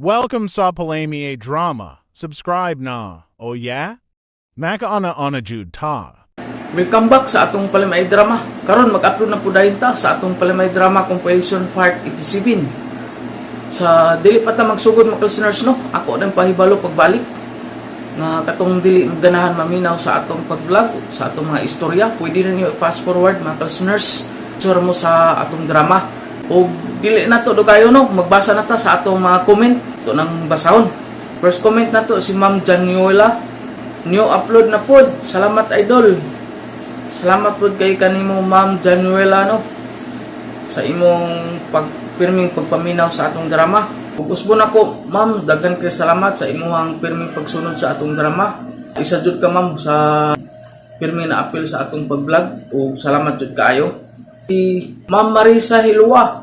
Welcome sa Palami Drama. Subscribe na. Oh yeah? Makauna-una jud ta. Welcome back sa atong Palimay Drama. Karon mag-upload na po dayon ta sa atong Palimay Drama Compilation Part 87. Sa dili pa ta magsugod, mga listeners, no, ako nang pahibalo pagbalik nga katong dili ganahan maminaw sa atong pag-vlog, sa atong mga istorya, pwede na niyo fast forward, mga listeners. Sure mo sa atong drama. O dili na to do kayo, no, magbasa na ta sa atong mga comment. Ito nang basahon. First comment na to si Ma'am Januela. New upload na pod. Salamat, idol. Salamat pod kay kanimo, Ma'am Januela, no, sa imong pagpirming pagpaminaw sa atong drama. Ug usbon ako, ma'am, daghan kay salamat sa imong pirming pagsunod sa atong drama. Isa jud ka, ma'am, sa pirmi na apil sa atong pag-vlog ug salamat jud kaayo. Si Ma'am Marisa Hilwa.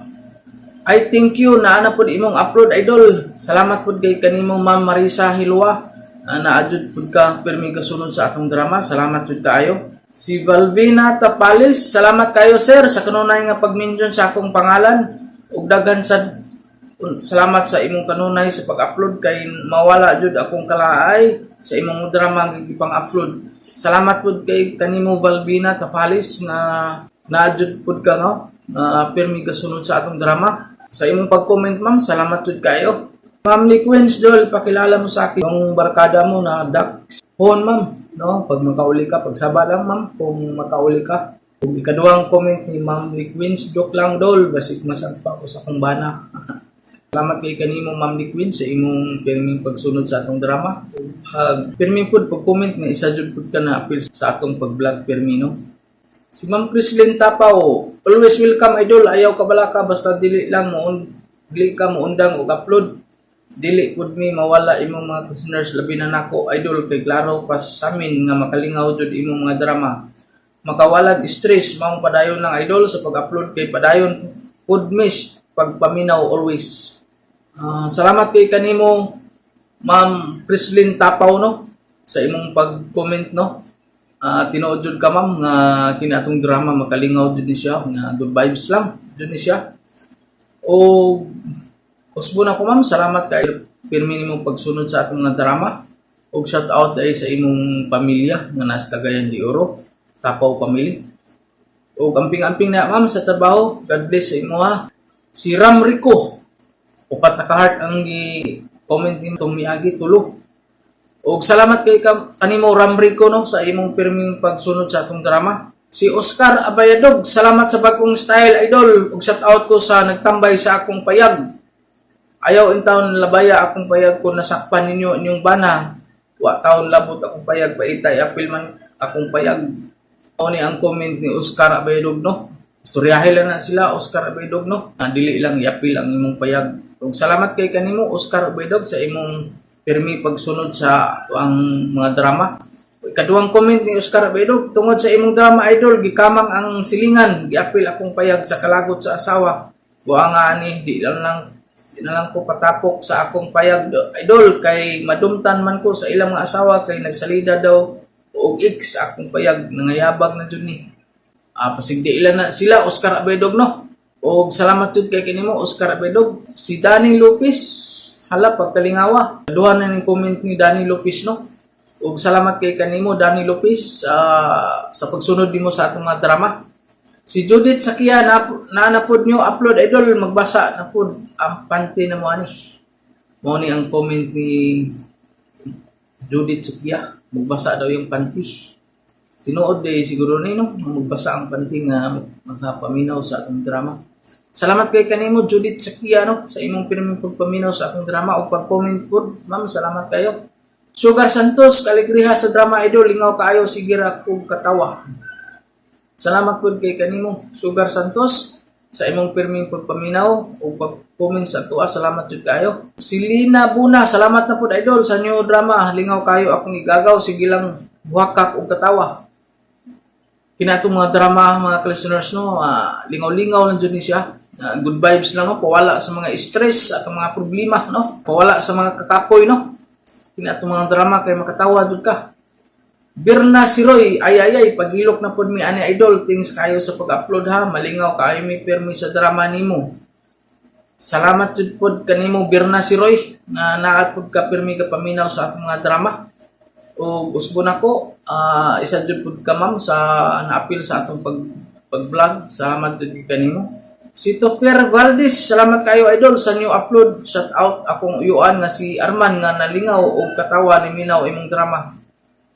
I thank you na ana pod imong upload, idol. Salamat pod kay kanimo, Ma'am Marisa Hilwa. Na naadjud pod ka pirmi kasunod sa atong drama. Salamat jud kaayo. Si Valvina Tapalis, salamat kayo, sir, sa kanunay nga pag-mention sa akong pangalan. Ug daghan sad salamat sa imong kanunay sa pag-upload kay mawala jud akong kalaay sa imong drama nga gipang-upload. Salamat pud kay kanimo, Valvina Tapalis, nga naadjud pud ka, no, nga pirmi kasunod sa atong drama. Sa imong pag-comment, ma'am, salamat jud kayo. Ma'am Liquens Dol, pakilala mo sa akin yung barkada mo na Dax. Hon, ma'am, no? Pag makauli ka, pagsaba lang, ma'am, kung makauli ka. Kung ikaduhang comment ni Ma'am Liquens, joke lang, dol, basig masagpa ko sa akong bana. Salamat kay kanimo, Ma'am Liquin, sa imong pirming pagsunod sa atong drama. Pag pirming pud pag-comment nga isa jud pud ka na apil sa atong pag-vlog pirmi, no. Si Ma'am Chrislyn Tapaw, always welcome, idol, ayaw kabalaka basta dili lang mo dili ka moundang og upload. Dili pud mi mawala imong mga listeners, labi na nako, idol, kay klaro pa sa amin nga makalingaw jud imong mga drama. Makawalag stress, maong padayon lang, idol, sa pag-upload kay padayon pud miss pagpaminaw always. Salamat kay kanimo, Ma'am Chrislyn Tapaw, no, sa imong pag-comment, no. Tinuod jud ka, ma'am, nga kini atong drama makalingaw jud ni siya nga good vibes lang jud ni siya. O usbon ako, ma'am, salamat kay pirmi nimo pagsunod sa atong nga drama. Og shout out ay sa imong pamilya nga nasa Cagayan de Oro, Tapaw family. Og amping-amping na, ma'am, sa trabaho. God bless sa imo ha. Si Ram Rico, upat na ka-heart ang gi-comment nimo tong miagi, tulo. Og salamat kay kanimo, Ram Rico, no, sa imong pirming pagsunod sa atong drama. Si Oscar Abayadog, salamat sa bagong style, idol. Ug shout out ko sa nagtambay sa akong payag. Ayaw in taon labaya akong payag kung nasakpan ninyo inyong bana. Wa taon labot akong payag, paitay apil man akong payag. Mao ni ang comment ni Oscar Abayadog, no. Istoryahe lang na sila, Oscar Abayadog, no. Dili lang iapil ang imong payag. Ug salamat kay kanimo, Oscar Abayadog, sa imong pirmi pagsunod sa ang mga drama. Kaduhang comment ni Oscar Abayadog, tungod sa imong drama, idol, gikamang ang silingan, giapil akong payag sa kalagot sa asawa. Buha nga ani, di na lang ko patapok sa akong payag, idol, kay madumtan man ko sa ilang mga asawa kay nagsalida daw og ex akong payag, nangayabag na jud ni. Pasigdi ilan na sila, Oscar Abayadog, no. Og salamat jud kay kanimo, Oscar Abayadog. Si Danny Lopez, hala pagkalingawa. Duha na ning comment ni Danny Lopez, no. Ug salamat kay kanimo, Danny Lopez, sa pagsunod nimo sa atong mga drama. Si Judith Sakia na na pod nyo upload, idol, magbasa na pod ang panty na mo ani. Mao ni ang comment ni Judith Sakia, magbasa daw yung panty. Tinuod eh siguro ni, no, magbasa ang panty nga makapaminaw sa atong drama. Salamat kay kanimo, Judith Sakia, no, sa imong pirming pagpaminaw sa atong drama ug pag-comment pod, ma'am, salamat kayo. Sugar Santos, kaligriha sa drama, idol, lingaw kaayo, sige ra kog katawa. Salamat pod kay kanimo, Sugar Santos, sa imong pirming pagpaminaw ug pag-comment sa atoa. Salamat jud kayo. Si Lina Buna, salamat na pod, idol, sa new drama. Lingaw kayo akong igagaw, sige lang buhakak ug katawa. Kina atong mga drama, mga listeners, no, lingaw-lingaw lang jud ni siya. Good vibes lang, no, pawala sa mga stress at mga problema, no, pawala sa mga kakapoy, no. Kina atong mga drama kay makatawa jud ka. Birna Siroy, ay ay ay, paghilok na pod mi ani, idol, thanks kayo sa pag-upload ha, malingaw kaayo mi pirmi sa drama nimo. Salamat jud pod kanimo, Birna Siroy. Nga naa pud ka pirmi ka paminaw sa akong mga drama. O usbon ako, isa jud pud ka, ma'am, sa naapil sa atong pag-vlog. Salamat jud kanimo. Si Tofer Valdez, salamat kayo, idol, sa new upload. Shout out akong uyuan nga si Arman nga nalingaw og katawa ni minaw imong drama.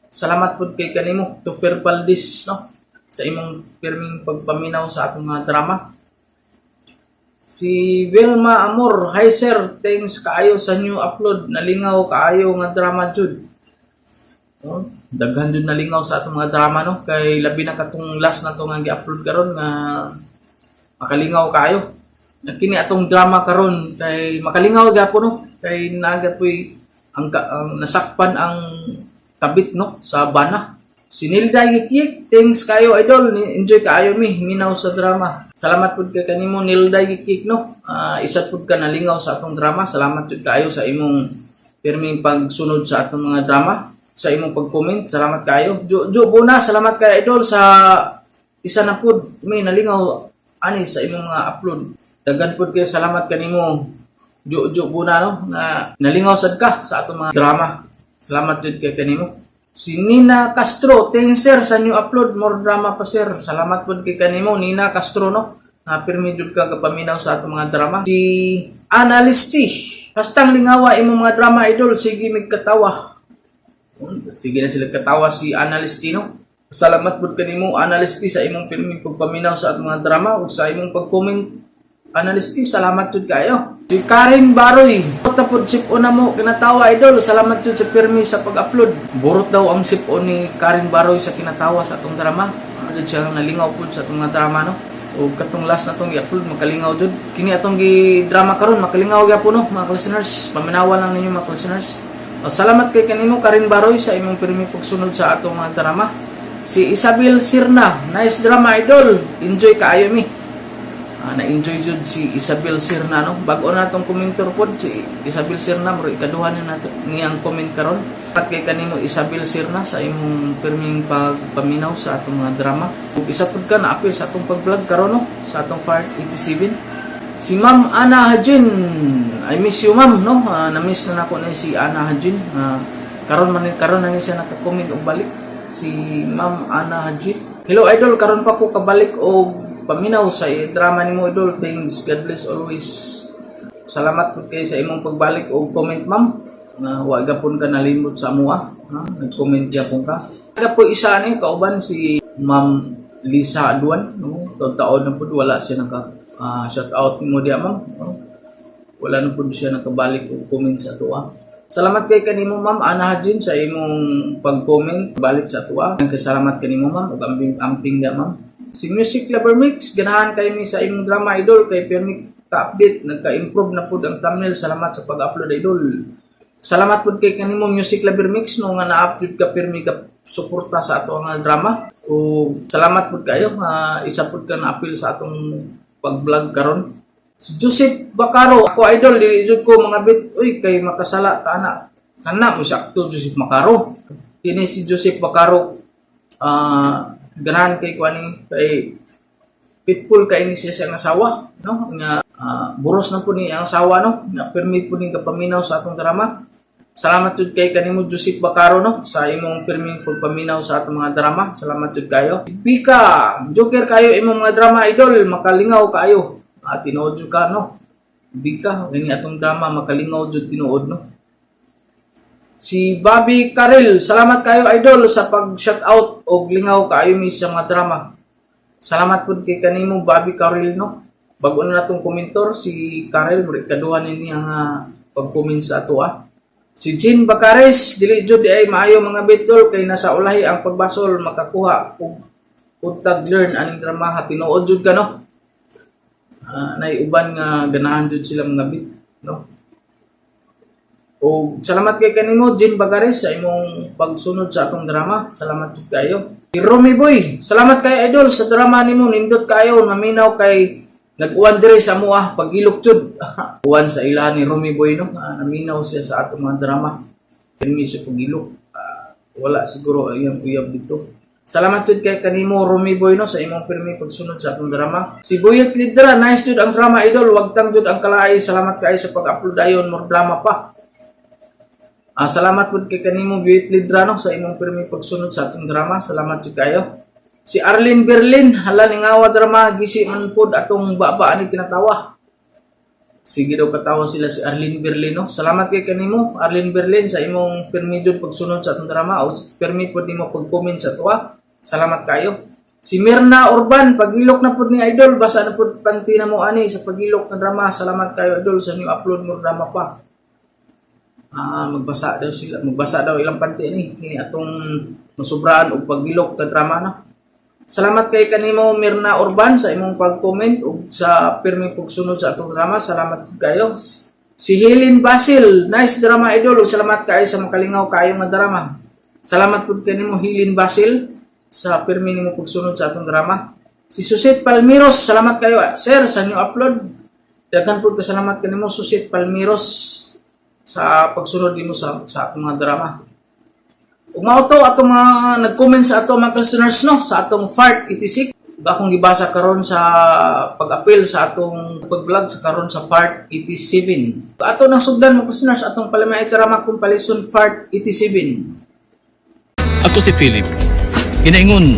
Salamat pud kay kanimo, Tofer Valdez, no, sa imong pirming pagpaminaw sa akong mga drama. Si Vilma Amor, "Hi sir, thanks kaayo sa new upload. Nalingaw kaayo nga drama jud." Oh, daghan jud nalingaw sa atong mga drama, no, kay labi na katong last na to nga gi-upload karon nga makalingaw kaayo. Na kini atong drama karon kay makalingaw gyapon, no, kay naga poy ang nasakpan ang kabit, no, sa bana. Si Nilda Gikyik, "Thanks kayo, idol, enjoy kaayo mi minaw sa drama." Salamat pud kay kanimo, Nilda Gikyik, no. Isa pud ka nalingaw sa atong drama. Salamat jud kaayo sa imong pirming pagsunod sa atong mga drama, sa imong pag-comment. Salamat kayo. Jo, Jo Bona, "Salamat kay idol sa isa na pud may nalingaw ani sa imong mga upload." Daghan pud kay salamat kanimo, Jo Jo Bona, no, nga nalingaw sad ka sa atong mga drama. Salamat jud kay kanimo. Si Nina Castro, "Thanks sir sa new upload, more drama pa, sir." Salamat pud kay kanimo, Nina Castro, no. Na pirmi jud ka kapaminaw sa atong mga drama. Si Analisti, "Hastang lingawa imong mga drama, idol, sige mig katawa." Sige na sila katawa si Analistino. Salamat pud kanimo, Analisti, sa imong pirming pagpaminaw sa atong mga drama ug sa imong pag-comment. Analisti, salamat jud kayo. Si Karen Baroy, "Burot pud sip-on na mo kinatawa, idol. Salamat jud sa pirmi sa pag-upload." Burot daw ang sip-on ni Karen Baroy sa kinatawa sa atong drama. Ano jud siya nalingaw pud sa atong mga drama, no. O katong last na tong i-upload, makalingaw jud. Kini atong gi drama karon makalingaw gyapon, no, mga listeners. Paminawa lang ninyo, mga listeners. O, salamat kay kanimo, Karen Baroy, sa imong pirmi pagsunod sa atong mga drama. Si Isabel Sirna, "Nice drama, idol. Enjoy kaayo mi." Na-enjoy jud si Isabel Sirna, no. Bag-o na tong komentor pod si Isabel Sirna, muro ikaduha na nato niyang comment karon. At kay kanimo, Isabel Sirna, sa imong pirming pagpaminaw sa atong mga drama. Ug isa pud ka naapil sa atong pag-vlog karon, no, sa atong part 87. Si Ma'am Ana Hajin, "I miss you, ma'am," no. Na-miss na nako ni si Ana Hajin. Karon man karon na ni siya naka-comment og balik si Ma'am Ana Hajin. "Hello idol, karon pa ko kabalik og paminaw sa drama nimo, idol. Thanks, God bless always." Salamat pud kay sa imong pagbalik og comment, ma'am. Nga wa gapon ka nalimot sa amoa. Ha? Nag-comment gyapon ka. Aga po isa ni kauban si Ma'am Lisa Aduan, no? Taon na pud wala siya naka shout out mo diya, ma'am. No? Wala na pud siya nakabalik og comment sa atoa. Salamat kay kanimo, Ma'am Ana Hajin, sa imong pag-comment balik sa atoa. Salamat kanimo, ma'am, ug amping amping diya, ma'am. Si Music Lover Mix, "Ganahan kay mi sa imong drama, idol, kay pirmi ka-update, nagka-improve na pud ang thumbnail. Salamat sa pag-upload, idol." Salamat pud kay kanimo, Music Lover Mix, no, nga na-upload ka, pirmi ka suporta sa ato nga drama. O salamat pud kayo nga isa pud ka na-apil sa atong pag-vlog karon. Si Joseph Bacaro, "Ako idol, dili jud ko mga bit, uy, kay makasala ta ana." Kana mo sakto, Joseph Macaro. Kini si Joseph Bacaro, ganahan kay kuani kay faithful kay ni siya sa iyang asawa, no, nga buros na po ni ang asawa, no, nga pirmi po ning kapaminaw sa atong drama. Salamat jud kay kanimo, Joseph Bacaro, no, sa imong pirming pagpaminaw sa atong mga drama. Salamat jud kayo. Pika, "Joker kayo imong mga drama, idol, makalingaw kayo." Tinuod jud ka, no. Bika, kini atong drama makalingaw jud tinuod, no. Si Bobby Karel, "Salamat kayo, idol, sa pag shout out og lingaw kaayo mi sa mga drama." Salamat pud kay kanimo, Bobby Karel, no. Bago na natong komentor si Karel, murag kaduha ni niya nga pag-comment sa atoa. Si Jean Bacares, "Dili jud ay maayo mga bitdol kay nasa ulahi ang pagbasol, makakuha og utag learn aning drama." Ha, tinuod jud ka, no. Nay uban nga ganahan jud sila mga bit, no. O salamat kay kanimo, Jean Bagares, sa imong pagsunod sa atong drama. Salamat jud kayo. Si Romy Boy, "Salamat kay idol sa drama nimo, nindot kayo maminaw kay nag-uwan dire sa amoa, pagilok jud." Uwan sa ilahan ni Romy Boy, no. Naminaw siya sa atong mga drama. Pirmi siya pagilok. Wala siguro ang iyang uyab dito. Salamat jud kay kanimo, Romy Boy, no, sa imong pirmi pagsunod sa atong drama. Si Buyot Lidra, "Nice jud ang drama, idol, wagtang jud ang kalaay. Salamat kay sa pag-upload dayon, more drama pa." Salamat pud kay kanimo Buit Lidra no sa imong pirmi pagsunod sa atong drama. Salamat jud kayo. Si Arlene Berlin, hala ningawa drama gisi man pud atong baba ani kinatawa. Sige daw katawa sila si Arlene Berlin no. Salamat kay kanimo Arlene Berlin sa imong pirmi jud pagsunod sa atong drama o pirmi pud nimo pag-comment sa tuwa. Salamat kayo. Si Mirna Urban, pagilok na pud ni Idol, basa na pud panty na mo ani sa pagilok na drama. Salamat kayo Idol sa new upload mo drama pa. Magbasa daw sila, magbasa daw ilang panty ni kini atong masubraan og pagilok ka drama na. Salamat kay kanimo Mirna Urban sa imong pag-comment ug sa pirmi pagsunod sa atong drama. Salamat kayo. Si Helen Basil, nice drama idol. Ug salamat kayo sa makalingaw kayo nga drama. Salamat pud kanimo Helen Basil sa pirmi nimo pagsunod sa atong drama. Si Susit Palmiros, salamat kayo sir sa new upload. Daghan pud kasalamat kanimo Susit Palmiros sa pagsunod nimo sa atong mga drama. Ug mao to atong mga nag-comment sa ato mga listeners no sa atong Fart 86 akong gibasa karon sa pag-apil sa atong pag-vlog sa karon sa Part 87. Ato nang sugdan mga listeners atong palamay drama compilation Part 87. Ako si Philip. Ginaingon,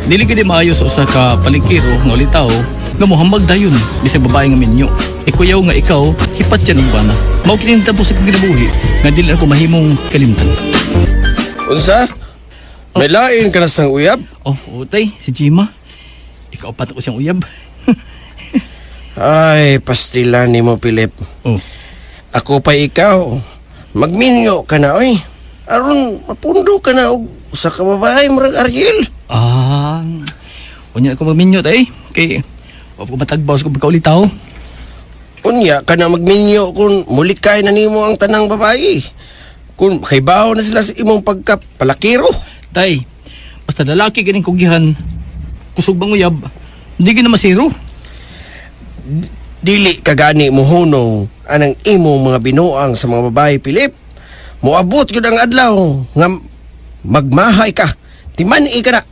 dili gid maayo sa usa ka palengkero nga ulitaw nga mohambag dayon bisag babae nga minyo. Ikuyaw nga ikaw hipat yan og bana. Mao kini nitabo sa akong kinabuhi nga dili ako mahimong kalimtan. Unsa? May lain ka na sang uyab? Oh, utay, si Jima. Ikaw pa ko siyang uyab. Ay, pastila ni mo, Philip. Oh, Ako pa ikaw. Magminyo ka na, oy. Aron, mapundo ka na og usa ka babae, murag Ariel. ah, unya ako magminyo tay kay wa ko matagbaw sa pagkaulitaw. Unya ka na magminyo kung mulikay na nimo ang tanang babae. Kung kaybaw na sila sa imong pagkapalakiro. Tay, basta lalaki ganing kugihan, kusog bang uyab, hindi gina masiro. Dili ka gani mohunong anang imong mga binuang sa mga babae, Philip. Moabot gyud ang adlaw nga magmahay ka. Timan-i ka na.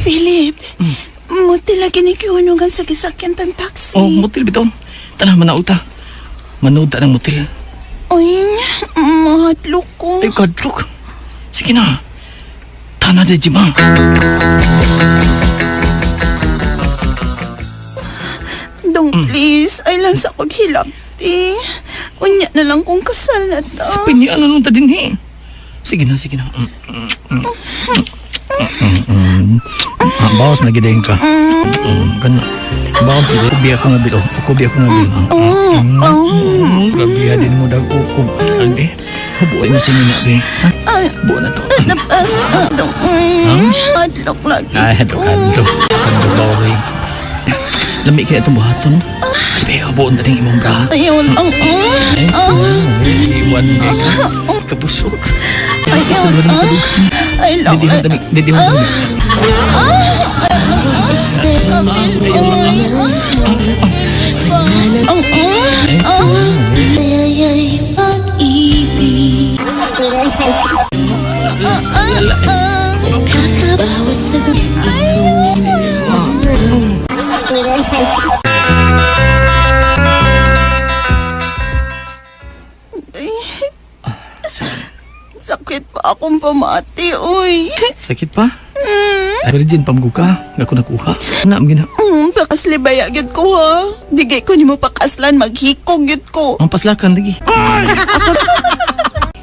Philip, muti lagi ni kihunugan sa gisakyan tan taxi. Oh, mutil bitaw. Tana manauta. Manood ta ng mutil. Ay, mahadlok ko. Ay, kadlok. Sige na. Tana de Jima. Dong, please, ay lang sa kog hilabti. Unya na lang kung kasal na ta. Sa pinyaan na nung ta din eh. Sige na, sige na. Mm, mm, mm. Mm, mm, mm. Ah, bawas na gidayin ka. Gana. Bawas gid. Kubi ako nga bil. Oh, kubi ako nga bil. Oh, oh. Grabe din mo dag ukob. Albe. Buhay mo sinina be. Ha? Ay, Buo na to. napas, dong, ay, hadlok lagi Ay, hadlok, ko. hadlok. Hadlok, bawi. Lami kaya itong buhaton. Ay, buon na rin imong bra. Ayaw lang, oh. Ay, iwan ka. Kabusok. Ayaw Sa lang. lang. Ay lang. Didihon dami, didihon dami. Apil, oy. Ang, oh. Ay, pag-ibig. Bawat sagot. Sakit pa akong pamati, oy. Sakit pa? Ay, virgin pamgo ka. Nga ko nakuha. Na, ang gina. Pakaslibaya gyud ko ha. Digay ko nimo pakaslan maghikog gyud ko. Ang paslakan lagi.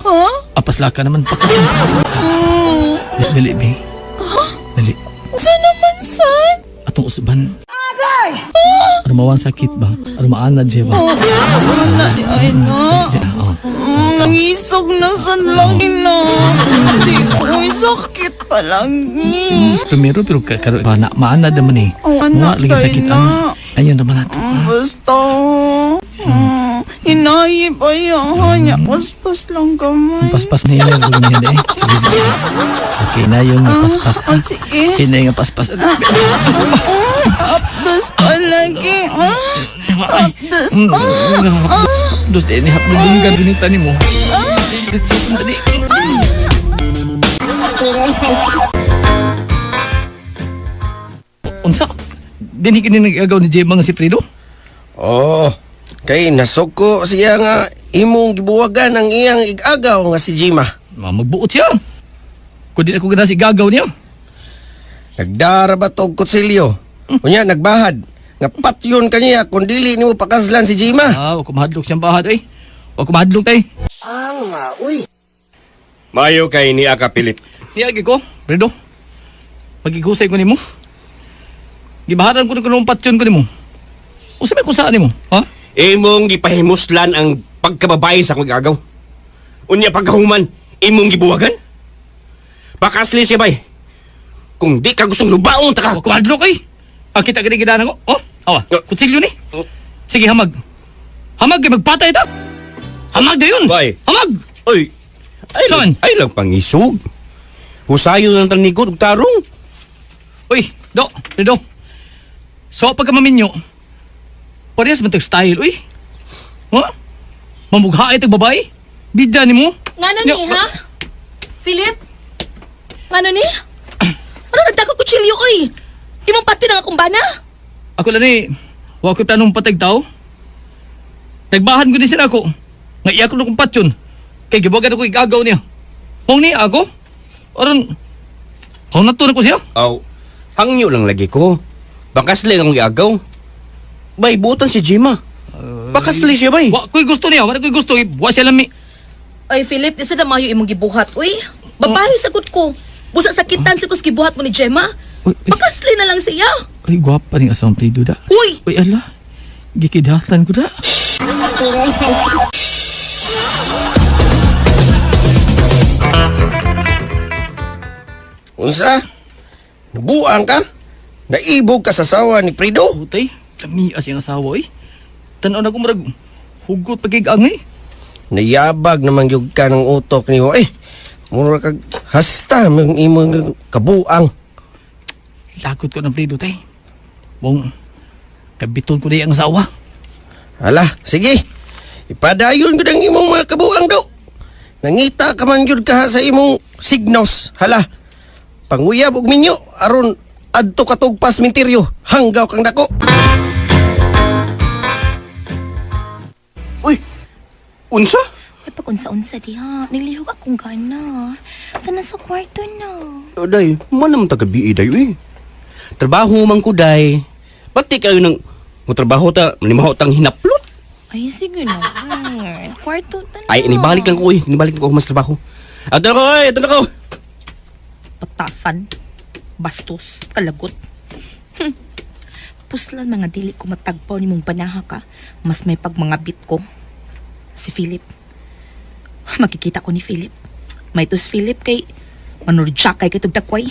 Ha? Ah, paslakan naman. Paslakan. Paslakan. Dali, be. Dali. Usa naman san? Atong usban. Arumawan sakit ba? Arumaan na siya ba? Oh, wala di ay na. Oh. Nangisog na san lagi na. Di ko oy, sakit pa lagi. Primero, pero karo, ba, na, maanad naman eh. Oh, Muha, anak, lagi tayo sakit. na. Ayun naman nato. Basta. Hinayi pa yan. Hanya, paspas lang gamay. Paspas na yun. Ang niya eh. Sige, sige. Okay na yun. Paspas. Ah, sige. Okay na yung paspas. Apdos pa lagi. Ah, apdos pa. Dos eh, ni hapon din gan din tani mo. Let's go dali. Unsa? Dinhi kini nag-agaw ni Gemma nga si Fredo? Oh, kay nasuko siya nga imong gibuwagan ang iyang igagaw nga si Jima. Ma, magbuot siya. Kung di ako gana si gagaw niya. Nagdara ba og kutsilyo? Unya nagbahad nga patyon kaniya kung dili nimo pakaslan si Jima. Ah, wa ko mahadlok siyang bahad oy. Wa ko mahadlok tay. Mayo kay ni Aka Philip. Niagi ko, Fredo. Pagigusay ko nimo. Gibaharan ko nung patyon ko nimo. Unsa may kusaan nimo? Ha? Imong gipahimuslan ang pagkababae sa akong igagaw. Unya pagkahuman, imong gibuwagan? Pakasli siya bay. Kung di ka gustong lubaon ta ka. Wa ko mahadlok oy. Ah, kita gani gidanan ko. Oh, awa. Kutsilyo ni. Oh. Sige, hamag. Hamag kay magpatay ta. Hamag dayon. Bay. Hamag. Oy. Ay lang, Saan? ay lang pangisog. Husayo ng tanikod ug tarong. Uy, do, do. So pagka maminyo, parehas man tag style, uy. Ha? Mamughaay tag babae? Bida nimo? Ngano ni, ha? Philip? Ngano ni? Ano nagdako kutsilyo, oy? Imong pati na nga akong bana? Ako lang ni, wa ko'y planong patag tao. Nagbahan ko din sila ako. Nga iya ko na kong patyon. Kay gibuwagan ako igagaw niya. Hong ni ako? Aron, hong nato na ko siya? Aw, hangyo lang lagi ko. Bakasli ang igagaw. Bay, buotan si Jima. Bakasli siya bay. Wa ko'y gusto niya, wa ko'y gusto. Wa siya lami. Oy, Philip, isa na mayo imong gibuhat, oy. Babae sagot ko. Busa sakitan sa kus gibuhat mo ni Gemma. Uy, uy. Pakasli na lang siya. Ay, gwapa ni asawang Fredo da. Uy! Uy, ala. Gikidatan ko da. Unsa? Nabuang ka? Naibog ka sa sawa ni Prido? Putay, lami as iyang asawa eh. Tanaw na ko murag hugot pagkig angay. Nayabag naman gyud ka ng utok nimo. Eh, mura kag hasta mong imong kabuang. Lagot ko ng Fredo tay. Bong, kabiton ko na iyang asawa. Hala, sige. Ipadayon gud ang imong mga kabuang do. Nangita ka man gyud ka sa imong signos. Hala. Panguyab og minyo aron adto katugpas minteryo. Hanggaw kang dako. Uy, unsa? Ay, pag unsa-unsa diha, nilihok akong gana. Tanan sa kwarto na. O, day, man naman taga-BA dayo eh. Trabaho man ko, day. Pati kayo ng mo trabaho ta, manimaho tang hinaplot. Ay, sige na. Kwarto ta na. Ay, inibalik lang ko eh. Inibalik lang ko mas trabaho. Ato na ko, ay, ato na ko. Patasan. Bastos. Kalagot. Puslan mga dili ko matagpaw ni mong banaha ka. Mas may pagmangabit ko. Si Philip. Makikita ko ni Philip. May tos Philip kay manurja kay katug dakway.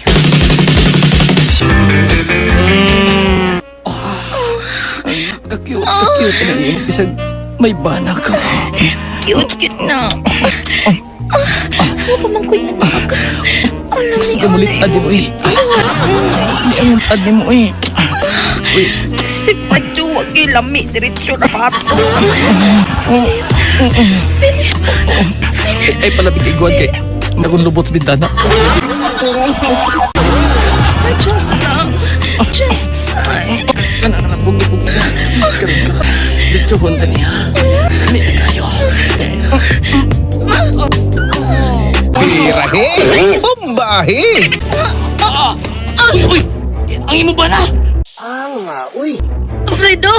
Ka-cute, ka-cute na niyo. Bisag may bana ka. Cute, cute na. Ano pa man ko'y anak? Alam Gusto ni ko mulit Ana adi mo eh. Di ang adi mo eh. Uy, Si Pacho, wag kay lami. Diretsyo na pato. ay palabig kay Guan kay nagong lubot sa bintana. Just lang. Just sign. Kana kana pugi pugi. Karon karon. Ditsuhon ta niya. Ni kayo. Birahe! Bombahe! Uy, uy! Ang imo bana! Fredo,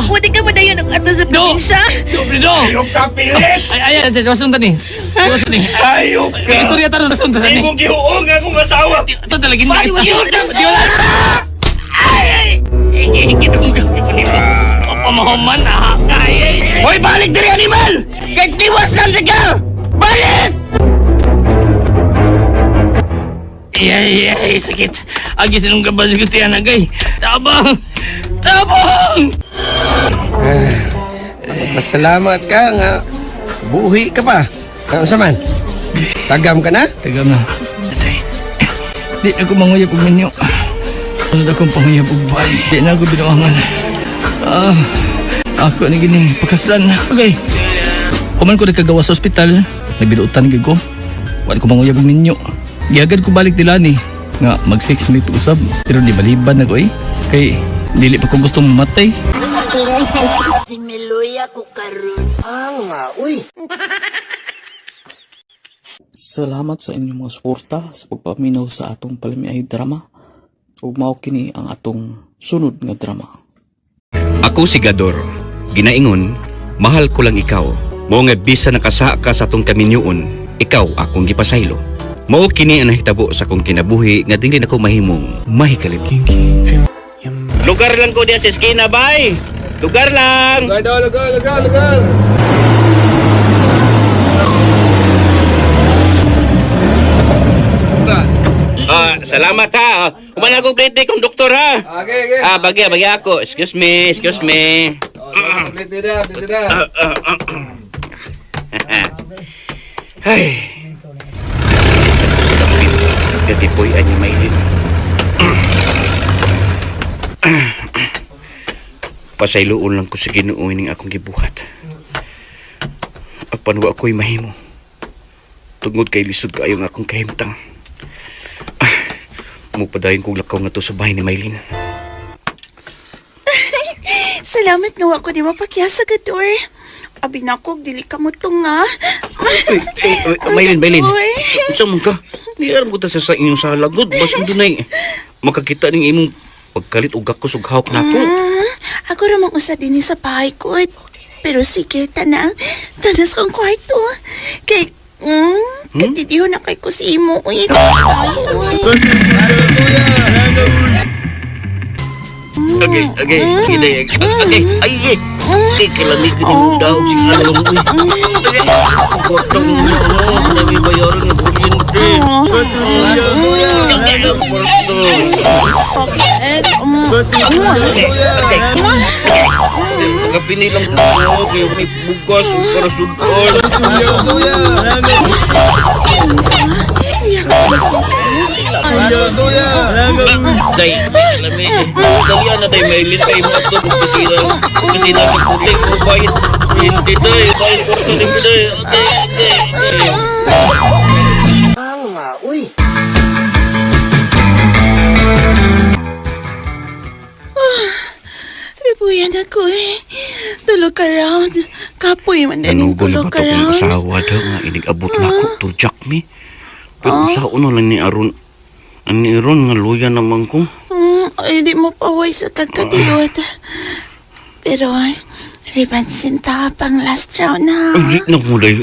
pwede ka ba na yun ang ato sa Do! probinsya? Do, Fredo! Ayok ka, Philip! Ay, ay, ay, rason ta ni. Rason ni. Ayok Ay, istorya ta ron, rason ta ni. Imong gihuong akong asawa. Ito talaga hindi kita. Ay! Ay! Gidunggan ko ni Pamahuman ah! Ay! Ay! Hoy, balik diri animal! Kay tiwas lang siya ka! Balik! Ay! Ay! Ay! Sakit! Agi sinong gabal ko tiyan agay! Tabang! Tabang! Pasalamat ka nga buhi ka pa. Ano sa man? Tagam ka na? Taga nga. Atay. Di ako manguyab og minyo. Ano na akong panguyab og bay. Di na ako binuangan. Ah, ako ni gini pakaslan. Okay. Human ko nagkagawa sa ospital, nagbinuutan gyud ko. Wala ko manguyab og minyo. Giagad ko balik nila ni nga mag-sex may usab pero di baliban na ko eh. Kay dili pa ko gusto mamatay. Salamat sa inyong mga suporta sa pagpaminaw sa atong palamiay drama. Ug mao kini ang atong sunod nga drama. Ako si Gador. Ginaingon, mahal ko lang ikaw. Mao nga bisa nakasa ka sa atong kaminyoon, ikaw akong gipasaylo. Mao kini ang nahitabo sa akong kinabuhi nga dili nako mahimong mahikalim. Lugar lang ko diya sa eskina, bay. Lugar lang. Lugar, lugar, lugar, lugar. Ah, salamat ha. Humana ko plate kong doktor ha. Okay, okay. Ah, bagya, bagya ako. Excuse me, excuse me. Plate na, plate na. Ay. Sa ko sa kapit, gatipoy ani mailin. Pasayloon lang ko sa Ginoo ning akong gibuhat. Apan wa ko'y mahimo. Tungod kay lisod kaayo ang akong kahimtang. Ah, mupadayon kong lakaw nga to sa bahay ni Maylin. Salamat nga wa ko ni mapakyasa Gador. Abi na ko dili ka mo tunga. Uy, uy, Maylin, Maylin. Uy. Unsa man ka? Niaram ko ta sa inyong salagod. Bas dunay makakita ning imong pagkalit og gakos og hawak nato. Ako ra mang usa dinhi sa bahay ko. Pero sige, tana. Tanas kang kwarto. Kay, katidiho na kay ko si imo. Uy, tayo, uy. Okay, okay, okay, okay, ay, ay, kay kalamig ni mo daw, si ano mo, uy. Okay, kotong mo, nami bayaran ng kuryente. Okay, kwarto. Okay, Okay, okay. Kapini lang ko, kaya may bugas, para sudan. Day, lamig. Dalian na day, may lintay mo ato, kusina, kusina sa putik, o bayad, hindi day, bayad kwarto ni day, day, day, day. Ribuyan ako eh. Tulog ka round. Kapoy man din Nanugo na tulog ba ka ito kong round. asawa daw nga inigabot na ako to Jack me. Pero sa una lang ni Aron, ang ni Aron nga luya naman ko. Ay, di mo paway sa kagkadiyot. Pero, ribansin ta pang last round na. Ay, di na ko dayo.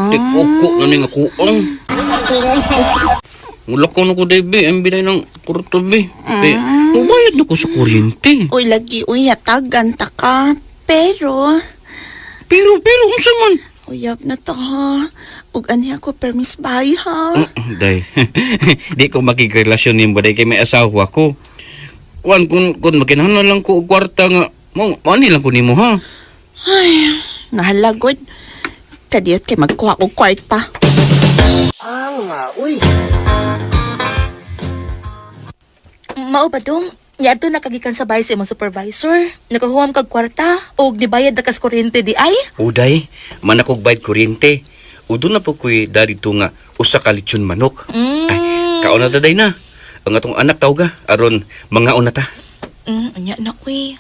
Di ko na ni nga kuang. Wala ko na ko day, be. Ang binay ng kurto, be. Be, mubayad na ko sa kuryente. Uy, lagi, uy, yatagan ta ka. Pero, Pero, pero, unsa man? uyab na to ha. Ug ani ako permis bay ha. Day, di ko makigrelasyon nimo day kay may asawa ko. Kuan kun makinahanglan lang ko og kwarta nga mo mani lang ko nimo ha. Ay, nahalagod. Kadiyot kay magkuha og kwarta. Mao ba dong? Niadto na kagikan sa bahay sa imong supervisor. Nakahuam kag kwarta og nibayad na kas kuryente di ay. Uday, man ako bayad kuryente. Udo na po ko'y darito nga usa ka lechon manok. Ay, kaon na ta day na. Ang atong anak tawga aron mangaon na ta. Unya na uy.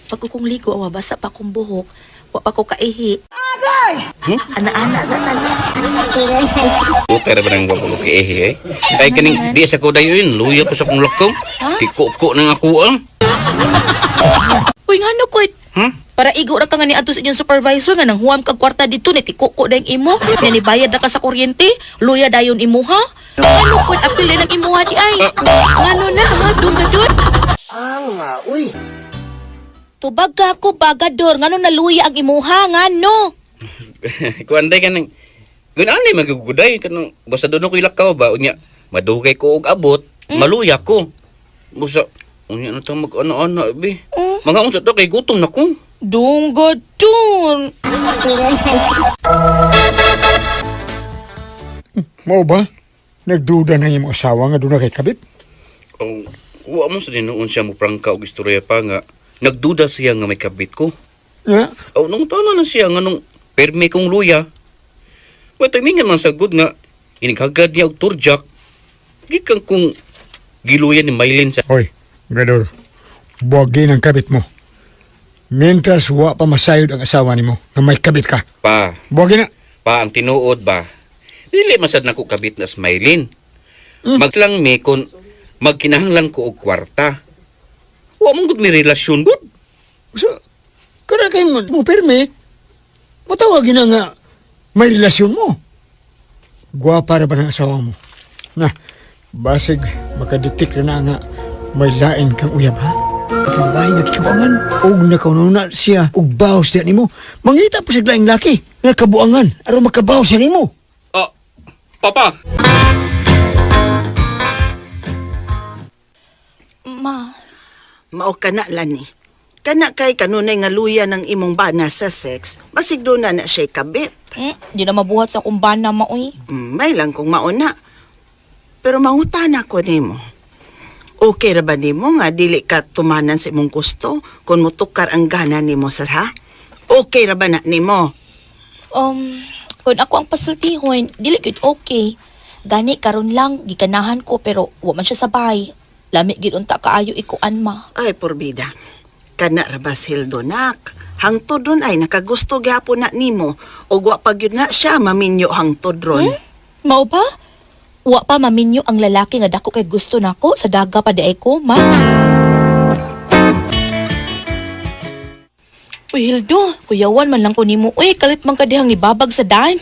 Pag kong ligo, awa basa pa akong buhok. Wa pa ko kaihi. Agay! Ana-ana sa tala. Okay ra ba nang wa ko kiehi eh? Ay kaning di sa ko dayon, luya ko sa kong lakaw. Tikuko na nga ako ang. Uy, nga no, kuy. Hmm? Para igo ra ka nga ni adto sa inyong supervisor nga nang huwam kag kwarta dito ni tikuko dayong imo. Nga nibayad na ka sa kuryente, luya dayon imo ha. Ano kuy, apil ng imuha di ay. Ngano na ha, dong gadon. Tubag ka ako bagador, ngano naluya ang imuha ngano? Kuan day kanang gunani maguguday kanang basta doon ko ilakaw ba unya madugay ko og abot, maluya ko. Busa unya na ta mag ana-ana be. Mga unsa to kay gutom na ko. Dong gadon. Mao ba? Nagduda na imong asawa nga doon na kay kabit? Oh, wa mo sa dinuon siya mo prangka og istorya pa nga nagduda siya nga may kabit ko. Ya? Aw nung tana na siya nga nung permi kong luya. Wa timingan man sa good nga inighagad niya og turjak. Gikan kung giluya ni Maylin sa Hoy, Gador. Buwagin ang kabit mo. Mientras wa pa masayod ang asawa nimo nga may kabit ka. Pa, Buwagin na. pa ang tinuod ba? Dili masad nako kabit na Smilin. Maglang mi kun magkinahanglan ko og kwarta. Wa man gud mi relasyon gud. So, kada kay mo, mo pirmi, matawagin na nga may relasyon mo. Gwapa ra ba ng asawa mo? Na, basig makaditik na nga may lain kang uyab ha? Ang bahay nga kikabuangan, og nakaununa siya, og bawas siya nimo. Mangita po siya laing laki, nga kabuangan, aron makabaw siya nimo. Ah, papa. Ma, Mao kana lani. Kana kay kanunay nga luya ng imong bana sa sex, basig doon na na siya kabit. Di na mabuhat sa akong bana, ma, uy. May lang kung mauna. Pero mangutana ko nimo. Okay ra ba nimo nga dili ka tumanan sa imong gusto kung mutukar ang gana nimo sa ha? Okay ra ba na nimo? Kung ako ang pasultihon, dili gyud okay. Gani karon lang gikanahan ko pero wa man siya sa bahay. Lami gid unta kaayo ikuan ma. Ay porbida. Kana ra ba Hildo nak? Hangtod ron ay nakagusto gyapon na nimo ug wa pa gyud na siya maminyo hangtod ron. Mao ba? Wa pa maminyo ang lalaki nga dako kay gusto nako sa daga pa di ay ko, ma. Uy, Hildo, kuyawan man lang ko nimo. Uy, kalit man ka dihang nibabag sa daan.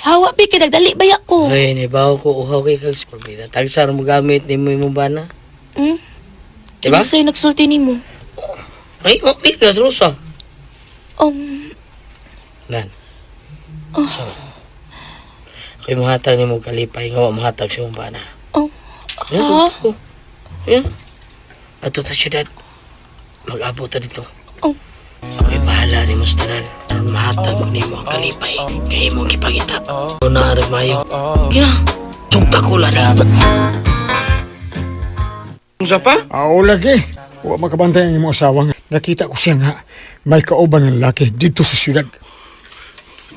Hawa bi kay nagdali baya ko. Ay, nibaw ko uhaw kay kag porbida. Tagsar mo gamit nimo imong bana. Hmm? Diba? Kinsa yung nagsulti nimo? Ay, wa mi ka rusa. Nan. Oh. So, kay mohatag nimo kalipay nga wa mohatag sa imong bana. Oh. Yeah, Ah. sulti ko. Yeah. Ato ta syudad. Mag-abot ta dito. Oh. Ako'y bahala nimo sa tanan. Mahatag ko nimo ang kalipay kay imong gipangita. Una arag mayo. Gina. Sugta ko lani. Unsa pa? Aw, lagi. Wa makabantay ang imong asawa nga. Nakita ko siya nga may kauban ng lalaki dito sa syudad.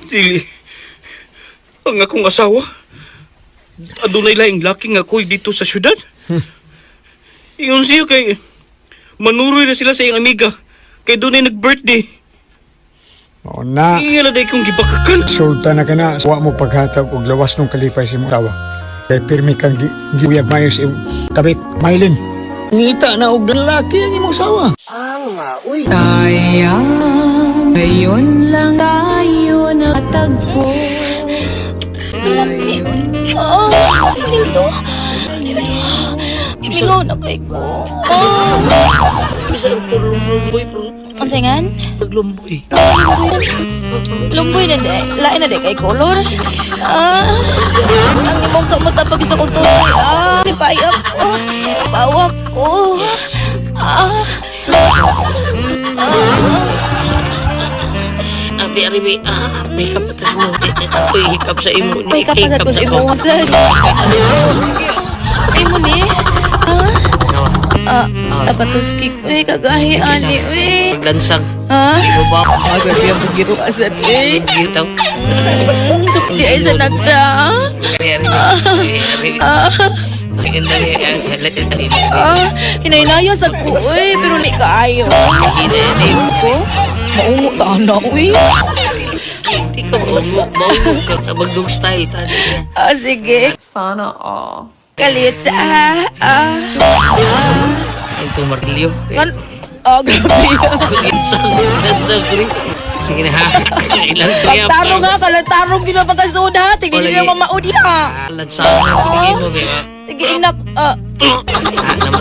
Dili. Ang akong asawa. Adunay laing laki nga koy dito sa syudad. Ingon siya kay manuroy na sila sa iyang amiga. Kay dunay nag-birthday. Mao na. Ingala day kong gibakakan. Sultan na ka na. Wa mo paghatag og lawas nung kalipay sa imong asawa. Kay pirmi kang giuyag mayo sa imong kabit. Mailin. Ngita na og lalaki ang imong asawa. Ngayon lang tayo natagpo. Kalami. Oh, Hildo. Hildo. Imingaw na kay ko. Oh. Bisan ko lumboy pero Ang tingan? naglumboy. Lumboy na di. Lain na di kay color. Ah, ang imong kamot pag sa kong tuloy. Ah, payak ko. Bawak ko. Ah. Abi aribi ah may kapatid mo. Ako'y hikap sa imo. May kapatid ko sa imo. Sad. Imo ni? Ha? Ah, nakatuski ko eh. Kagahi ani eh. Paglansang. Ha? Imo ba? Ah, grabe ang bugiro asad eh. Gitaw. Sukli ay sa nagda. Ah. Ah, hinahinaya sa ko eh, pero li kaayo. Ko? Maungo ta na uy. Hindi ka maungo ka magdog style tani. Ah, sige. Sana all. Kalit sa ah. Ah. Ito martilyo. Kan Ah, grabe. Lansang, lansang kuri. Sige na ha. Ilang tuya. Pagtarong nga, kalantarong ginapagkasuda. Tingin Wala niyo gi- mamaudi ha. Lansang na kuri mo ba? Sige, inak. Ah.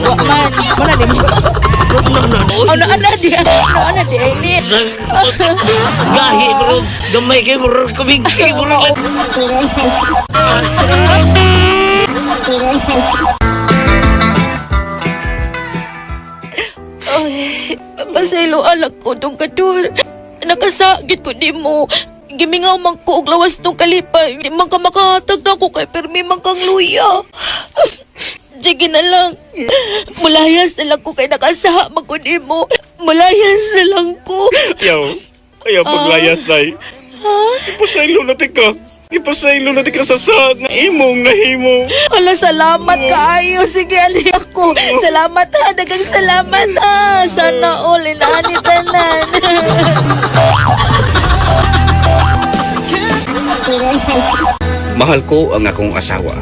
Wa man. Wala din. Oh, na ana di. Na ana di. Ini. Gahi bro. Gamay kay bro. Kuming kay bro. Ay, pasaylo alak ko dong kadur. Nakasagit ko di mo. Gimingaw man ko og lawas tong kalipay. Di man ka makahatag na ako kay permi man kang luya. Sige na lang. Mulayas na lang ko kay nakasaha man ko di mo. Mulayas na lang ko. Ayaw. Ayaw paglayas, day. Ipasaylo na tika. Ipasaylo na di ka sa sad na imong nahimo. Hala, salamat kaayo. Sige, ali ako. Salamat ha. Dagang salamat ha. Sana all inaani tanan. Mahal ko ang akong asawa.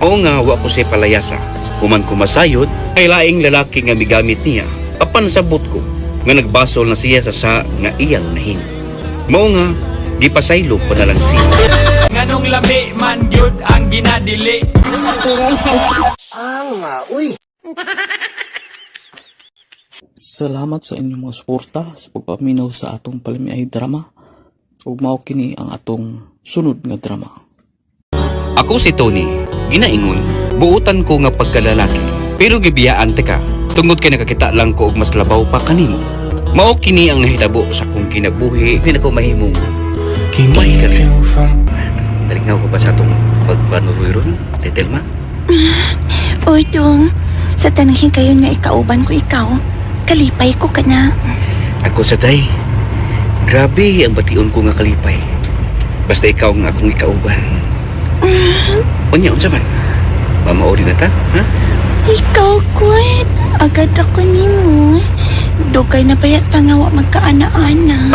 O nga wa ko siya palayasa. Human ko masayod, ay laing lalaki nga migamit niya. Apan sabot ko nga nagbasol na siya sa sa nga iyang nahimo. Mao nga gipasaylo ko na lang siya. Nganong lami man gyud ang ginadili. Salamat sa inyong mga suporta sa pagpaminaw sa atong palamiay drama. Ug mao kini ang atong sunod nga drama. Ako si Tony, ginaingon, buutan ko nga pagkalalaki. Pero gibiyaan teka, tungod kay nakakita lang ko og mas labaw pa kanimo. Mao kini ang nahitabo sa akong kinabuhi, hindi ko mahimong. Kimay ka rin. Talignaw ko ba sa atong pagpanuroy ron, Telma? Uy, Dong. Sa tanangin kayo nga ikauban ko ikaw. Kalipay ko ka na. Ako sa day. Grabe ang bation ko nga kalipay. Basta ikaw ang akong ikauban. Unya, unsa man? Mamaori na ta, ha? Ikaw, kwet. Agad ako nimo. Dugay na bayat nga wa magkaana-ana.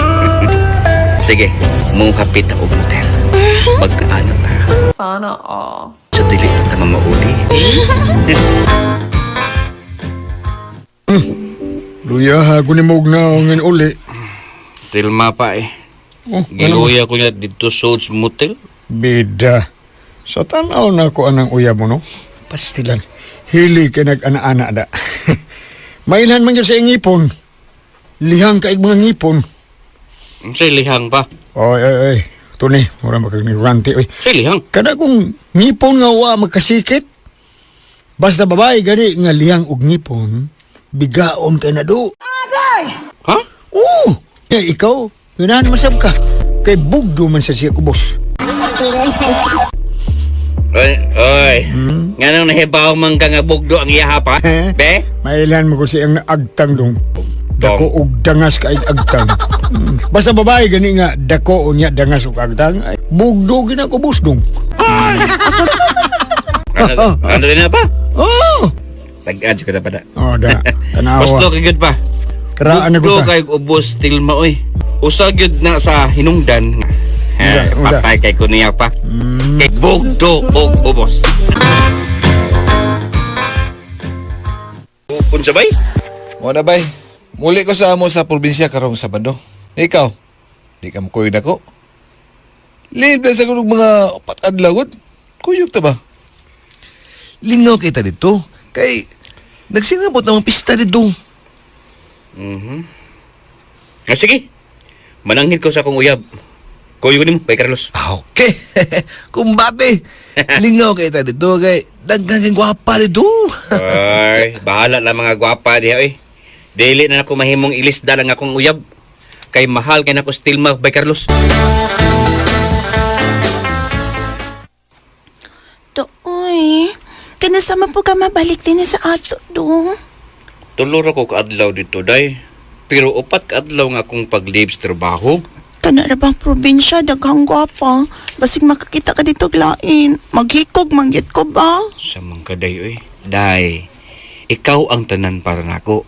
Sige, muhapit na og motel. Magkaano ta? Sana all. Sa dili ta ta mamauli. Luya ha, gunimog na ang uli. Tilma pa eh. Oh, Giluya ko niya dito sa motel. Bida. Sa tanaw na ko anang uyab mo, no? Pastilan. Hili kay nag-ana-ana da. Mailhan man yun sa iyang ngipon. Lihang kaig mga ngipon. Sa lihang pa. Oy, oy, oy. Tony, mura makag ni Ranty, oy. Sa lihang. Kada kung ngipon nga wa magkasikit. Basta babae gani nga lihang og ngipon, bigaon kay na do. Ha? Oo! Eh, ikaw, ganahan masab ka. Kay bugdo man sa siya kubos. Oy, oy. Nganong nahibaw man ka nga bugdo ang iyaha pa? Eh? Be? Mailan mo ko siyang naagtang dong. Dako og dangas kaig agtang. Basta babae gani nga dako unya dangas og agtang, ay, bugdo gina kubos dong. Ano, ano din na pa? Oh! Tag-add ko ta pa da. Oh, da. Tanawa. Gusto ka gyud pa. Karaan na Bugdo ko ta. kay ubos tilma oy. Usa gyud na sa hinungdan. Unsa, Eh, unsa? patay kay ko niya pa. Kay bugdo og ubos. Unsa bay? Mo na bay. Muli ko sa amo sa probinsya karong Sabado. Ikaw, di ka mukuyog nako. Leave na sa gulog mga upat adlaw gud. Kuyog ta ba? Lingaw kita dito. Kay nagsingabot na mga pista dito. Mhm. Ah, sige. Mananghid ko sa akong uyab. Kuyo nimo, Bay Carlos. Ah, okay. Kumbate. Lingaw kita dito kay daghan kay gwapa dito. Ay, bahala lang mga gwapa diha oy. Dili na ako mahimong ilisda lang akong uyab. Kay mahal kay nako Stilma Bay Carlos. Do, uy. Kanasa man po ka mabalik din sa ato, do. Tulo ra ko kaadlaw dito day. Pero upat kaadlaw nga akong pag-leave sa trabaho. Kana ra bang probinsya, daghang gwapa. Basig makakita ka dito glain. Maghikog, mangyat ko ba? Sa mga kaday oy. Day, ikaw ang tanan para nako.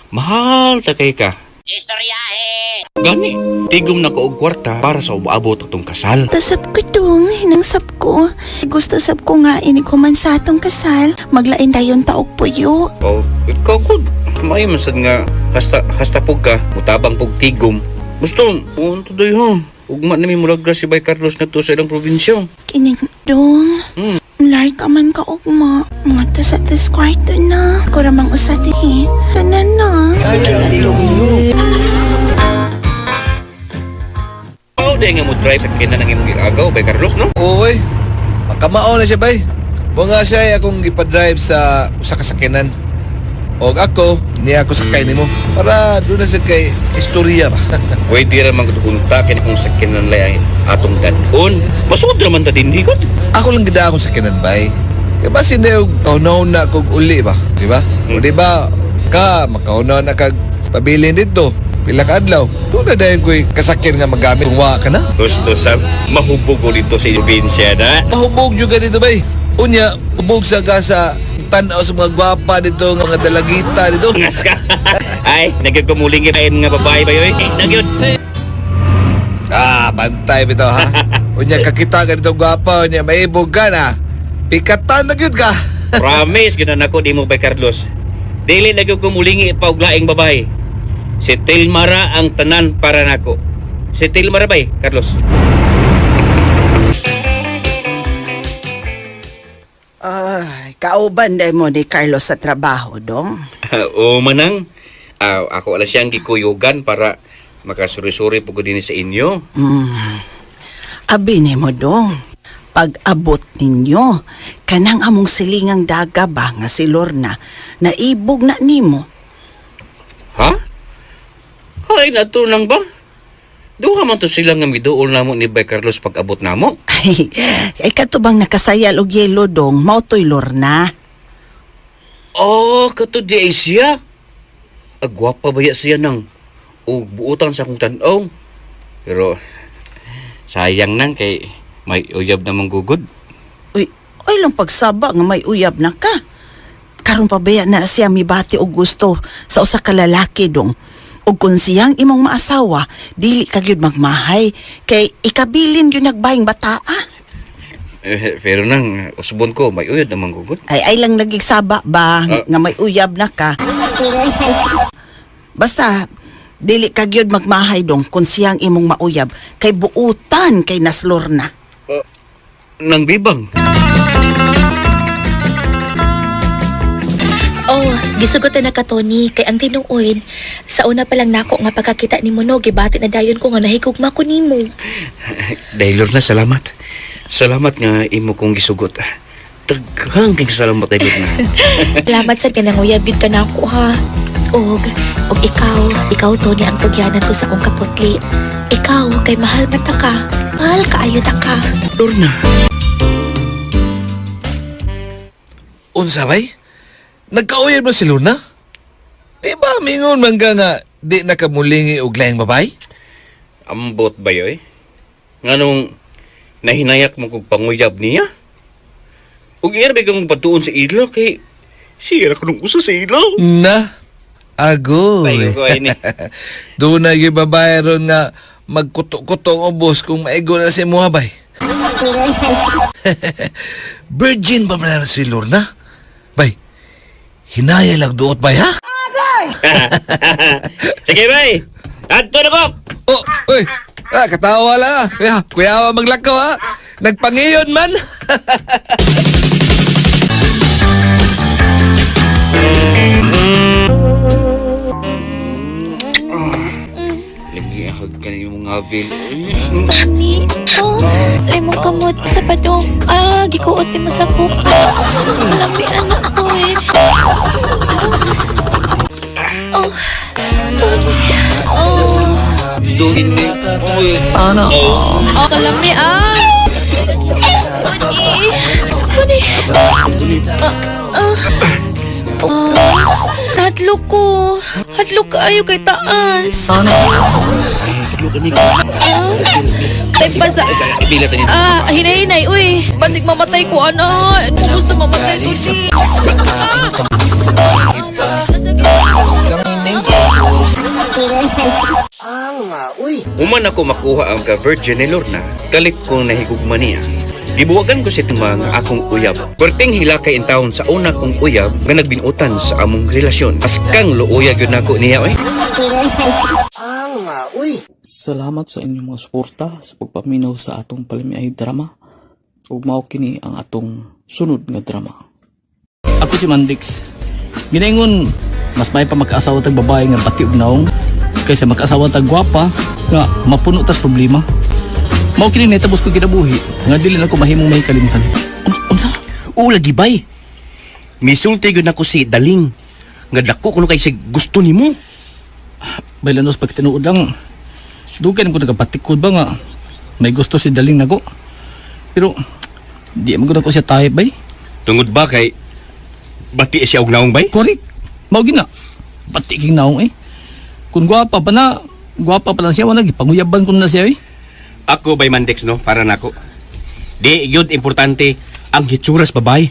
Mahal ta kay ka. Istoryahe. Gani, tigom na ko og kwarta para sa umaabot atong kasal. Tasap ko dong, hinangsap ko. Gusto sab ko nga inig human sa atong kasal. Maglain dayon taog puyo. Oh, ikaw ko. Maayo man sad nga hasta hasta pug ka, mutabang pug tigom. Gusto, unto day ha. Ugma na mi mulagra si Bay Carlos na to sa ilang probinsya. Kining dong. Lar ka man ka ugma. Mga to sa tis kwarto na. Kuramang usa dihi. Tanan na. Sige na dong. Oh, day nga mo drive sa kina nang imong giagaw Bay Carlos no? Oy, makamao na siya bay. Mo nga siya ay akong gipa-drive sa usa ka sakyanan. Og ako, niya ako sakay nimo para doon na sa kay istorya ba. Pwede ra man kunta kini kung sakyanan lay ang atong gadon. Masud ra man ta dinhi gud. Ako lang gida akong sakyanan bay. Kay basin na yung kaunaw na kog uli ba, di ba? O di ba ka makaunaw na kag pabilin dito pila ka adlaw. Doon na dayon ko'y kasakyan nga magamit kung wa ka na. Gusto sa mahubog ko dito sa probinsya na. Mahubog juga dito bay. Unya, hubog sa ka sa tanaw sa mga gwapa dito, nga mga dalagita dito. Ngas ka. Ay, nagkagumuling nga babae ba yun? Eh, nagyod. Ah, bantay bitaw ha. Unya kakita ka dito gwapa, unya maibog ka na. Pikatan na gyud ka. Promise, gina nako di mo bay Carlos. Dili na gyud kumulingi pa og laing babae. Si Tilmara ang tanan para nako. Si Tilmara bay, Carlos. Ay, kauban day mo ni Carlos sa trabaho, dong. O manang, ako lang siyang gikuyugan para makasuri-suri po ko din sa inyo. Abi ni mo, dong. Pag-abot ninyo, kanang among silingang daga ba nga si Lorna, naibog na nimo. Ha? Ay, natunang ba? Duha man to sila nga miduol namo ni Bay Carlos pag abot namo. Ay, ay kato bang nakasayal og yelo, dong, mao to'y Lorna. Oh, kato di ay siya. Agwapa ba ya siya nang og buutan sa akong tan-aw. Pero sayang nang kay may uyab namang gugod. Uy, ay lang pagsaba nga may uyab na ka. Karon pa baya na siya mibati og gusto sa usa ka lalaki dong. Og kung siyang imong maasawa, dili ka gyud magmahay kay ikabilin gyud nagbayng bataa. Eh, pero nang usbon ko may uyab namang gugod. Ay ay lang nagigsaba ba Ah. nga may uyab na ka. Basta dili ka gyud magmahay dong kung siyang imong mauyab kay buutan kay naslor na. Nang bibang. Oh, gisugotan na ka Tony kay ang tinuod sa una pa lang nako nga pagkakita nimo no gibati na dayon ko nga nahigugma ko nimo. Dahil Lorna, salamat. Salamat nga imo kong gisugot. Daghang kay salamat ay Lorna. Salamat sad nga nanguyab gid ka nako ha. Og og ikaw, ikaw Tony ang tugyanan ko sa akong kaputli. Ikaw kay mahal man ta ka. Mahal kaayo ta ka. Lorna. Unsa bay? Nagkauyab na si Luna? Di ba mingon man ka nga di nakamulingi og laing babay? Ambot ba yoy? Nganong nahinayak mo kog panguyab niya? Ug iya ba kang patuon sa ila kay siya ra kunong usa sa ila. Na, agoy. Ay, ko ini. Doon na yung babae ron nga magkuto-kuto ang ubos kung maigo na si imuha bay. Virgin ba man na si Lorna? Bay, hinaya lang duot bay ha? Sige bay. Adto na ko. Oh, uy, katawa lang ah. Kuya, kuya maglakaw ha. Nagpangiyon man. Lagi hag ka ni mong abil. Tony, oh, limong kamot sa padong. Ah, gikuot ni mo sa kuka. Malami anak ko eh. Oh, Tony. Oh, Duhin ni. Oy. Sana. Oh. oh, kalami ah. Tony, Tony. Ah, ah. Oh, hadlok ko. Hadlok kaayo kay taas. Ah, tay pasa. Bila tayo. Ah, hinay-hinay, uy. Basig mamatay ko, ano. Ano gusto mamatay ko si... Ah! Human ako makuha ang ka-virgin ni Lorna, kalit ko nahigugma niya. Gibuwagan ko si Tuma nga akong uyab. Perting hila kay intawon sa una kong uyab nga nagbinutan sa among relasyon. Askang luoya gyud nako niya oy. Salamat sa inyong mga suporta sa pagpaminaw sa atong palimiay drama. Ug mao kini ang atong sunod nga drama. Ako si Mandix. Ginaingon, mas may pa makaasawa tag babae nga pati og naong kaysa makaasawa tag gwapa nga mapuno tas problema. Mao kini nahitabos ko kinabuhi nga dili na ko mahimong may kalimtan. Unsa? Oo lagi bay. Misulti gyud nako si Daling. Nga dako kuno kay sig gusto nimo. Baylanos pag tinuod lang dugay na ko nagapatikod ba nga may gusto si Daling nako. Pero di man gud ako siya type bay. Tungod ba kay bati siya og naong bay? Correct. Mao gina. Pati king naong eh. Kung gwapa pa na Gwapa pa lang siya, wala gipanguyaban ko na siya eh. Ako bay Mandex no, para nako. Di gyud importante ang hitsuras babay.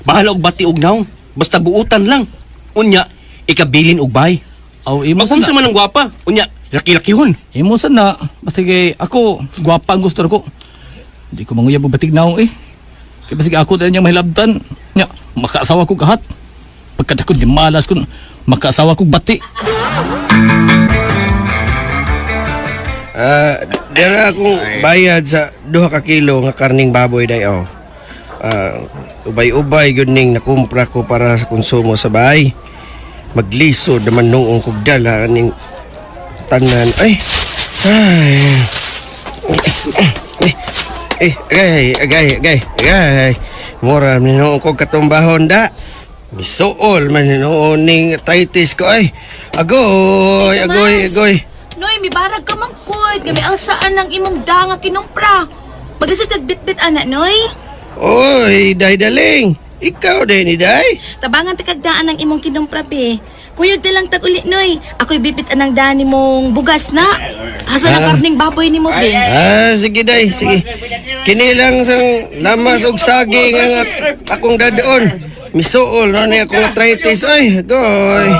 Bahala og bati og naong, basta buutan lang. Unya, ikabilin og bay. Aw, imo Magkumsa man ang gwapa. Unya, laki-lakihon. Imo sad na, basta kay ako gwapa ang gusto ko. Di ko manguyab og batig naong eh. Kay basig ako dahil niyang mahilabtan. Nya, makaasawa ko kahat. Pagkadakon di malas ko, makaasawa ko bati. Ah, dara akong bayad sa 2 ka kilo nga karning baboy day oh. Ah, ubay-ubay gyud ning nakumpra ko para sa konsumo sa bahay. Maglisod naman noong kog dala ning tanan. Ay. Ay. Eh, agay, agay, agay, agay. Mura man noong kog katumbahon da. Misuol man noon ning arthritis ko ay. Agoy, agoy, agoy. Noy, mibarag ka man kod. Nga may alsaan ng imong da nga kinumpra. Maglisod kag bitbit ana, Noy. Oy, day daling. Ikaw day ni day. Tabangan ta kag daan ang imong kinumpra be. Kuyog na lang tag uli, Noy. Ako'y bibit anang daan nimong bugas na. Asa na Ah. karning baboy nimo be? Ah, sige day, sige. Kini lang sang lamas og saging ang akong dadaon. Misuol no ni akong arthritis ay, goy.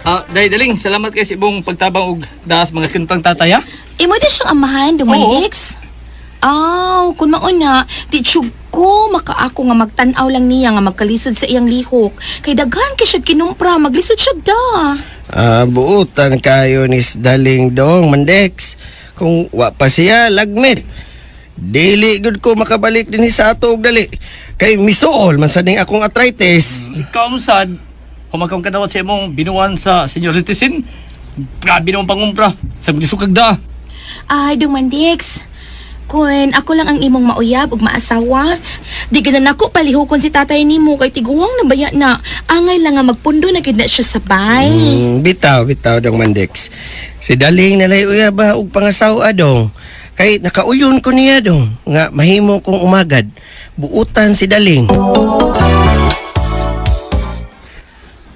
Ah, day daling, salamat kay sa imong pagtabang og daas mga kinumpang tatay ha. Imo na siyang amahan, Dumandix. Aw, kun mauna, di tiyug ko makaako nga magtan-aw lang niya nga magkalisod sa iyang lihok. Kay daghan kay siya kinumpra, maglisod siya da. Ah, buutan kayo ni Daling dong Mandex. Kung wa pa siya lagmit. Dili gud ko makabalik dinhi sa ato og dali. Kay misuol man sa ning akong arthritis. Ikaw sad, humakam ka dawat sa imong binuan sa senior citizen. Grabe naman pangumpra sa magisukag da. Ay, Dumandix. Kun ako lang ang imong mauyab ug maasawa, di gana nako palihukon si tatay nimo kay tiguang na baya na. Angay lang nga magpundo na gid na siya sa bay. Bitaw, bitaw dong Mandex. Si Daling nalay uya ba og pangasawa dong. Kay nakauyon ko niya dong nga mahimo kong umagad. Buutan si Daling.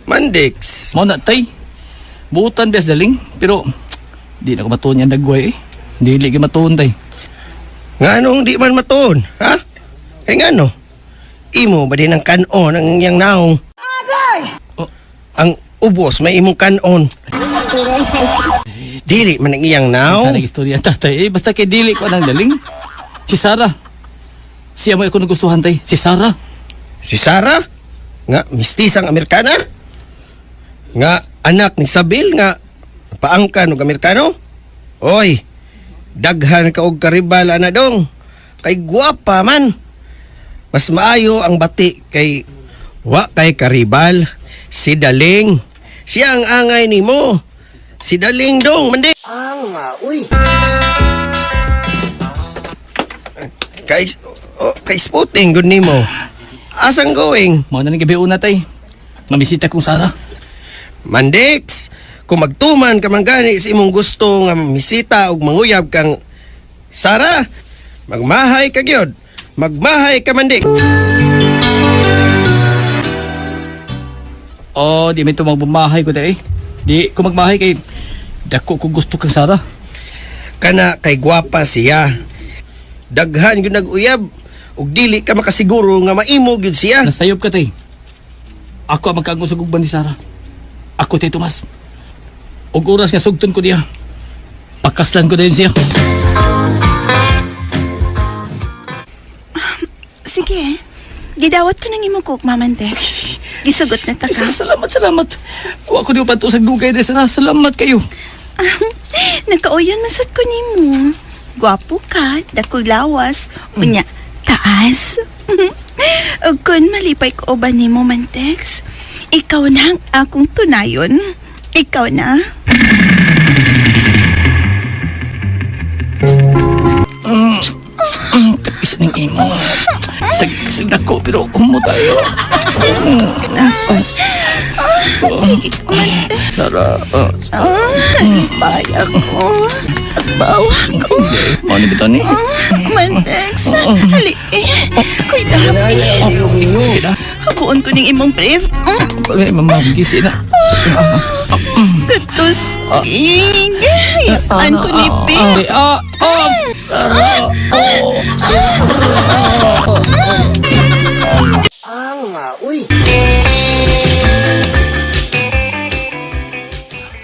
Mandex. Mao na tay. Buutan bes daling, pero di na ko matuon yan dagway eh. Dili gyud matuon tay. Nganong di man matuon, ha? Kay ngano? Imo ba din ang kanon ang iyang naong? Oh, ang ubos may imong kanon. Dili man ang iyang naong. Ang istorya tatay eh, basta kay dili ko nang daling. Si Sarah. Siya mo ako nagustuhan tay, si Sarah. Si Sarah? Nga mistisang Amerikana? Nga anak ni Sabil nga paangkan og Amerikano? Oy, daghan ka og karibal ana dong. Kay gwapa man. Mas maayo ang bati kay wa kay karibal. Si Daling. Siya ang angay nimo. Si Daling dong mandi. Uy. Kay oh, kay sputing good nimo. Asang going? Mao na ning gabi una tay. Mamisita kong Sarah. Mandex, kung magtuman ka man gani sa imong gusto nga misita og manguyab kang Sara, magmahay ka gyud. Magmahay ka Mandik. Oh, di man ito magbumahay ko tay. Di ko magmahay kay dako ko gusto kang Sarah. Kana kay gwapa siya. Daghan gyud nag-uyab ug dili ka makasiguro nga maimo gyud siya. Nasayop ka tay. Ako ang magkaanggo sa gugban ni Sarah. Ako tay Tomas. Og oras nga sugton ko diya. Pakaslan ko dayon siya. Sige. Gidawat ko ng imong cook, Mamandex. Gisugot na ta ka. Salamat, salamat. Wa ko niyo pato sa dugay de Sarah. Salamat kayo. Nagkauyon masad ko nimo. Gwapo ka, dakog lawas, unya, taas. Ug kun malipay ko ba nimo Mantex, ikaw na ang akong tunayon. Ikaw na. Kapis ning imo. Sag sag dako pero humo tayo. Sige ka, Mantex. Sarah. Oh, Ah, baya ko. Agbawa ko. Mao ni bitaw ni. Ah, Mantex, hali eh. Ako'y dapi. Kida. Habuon ko ning imong brief. Pag mama gisi na. Katos, King. An ko ni Ping.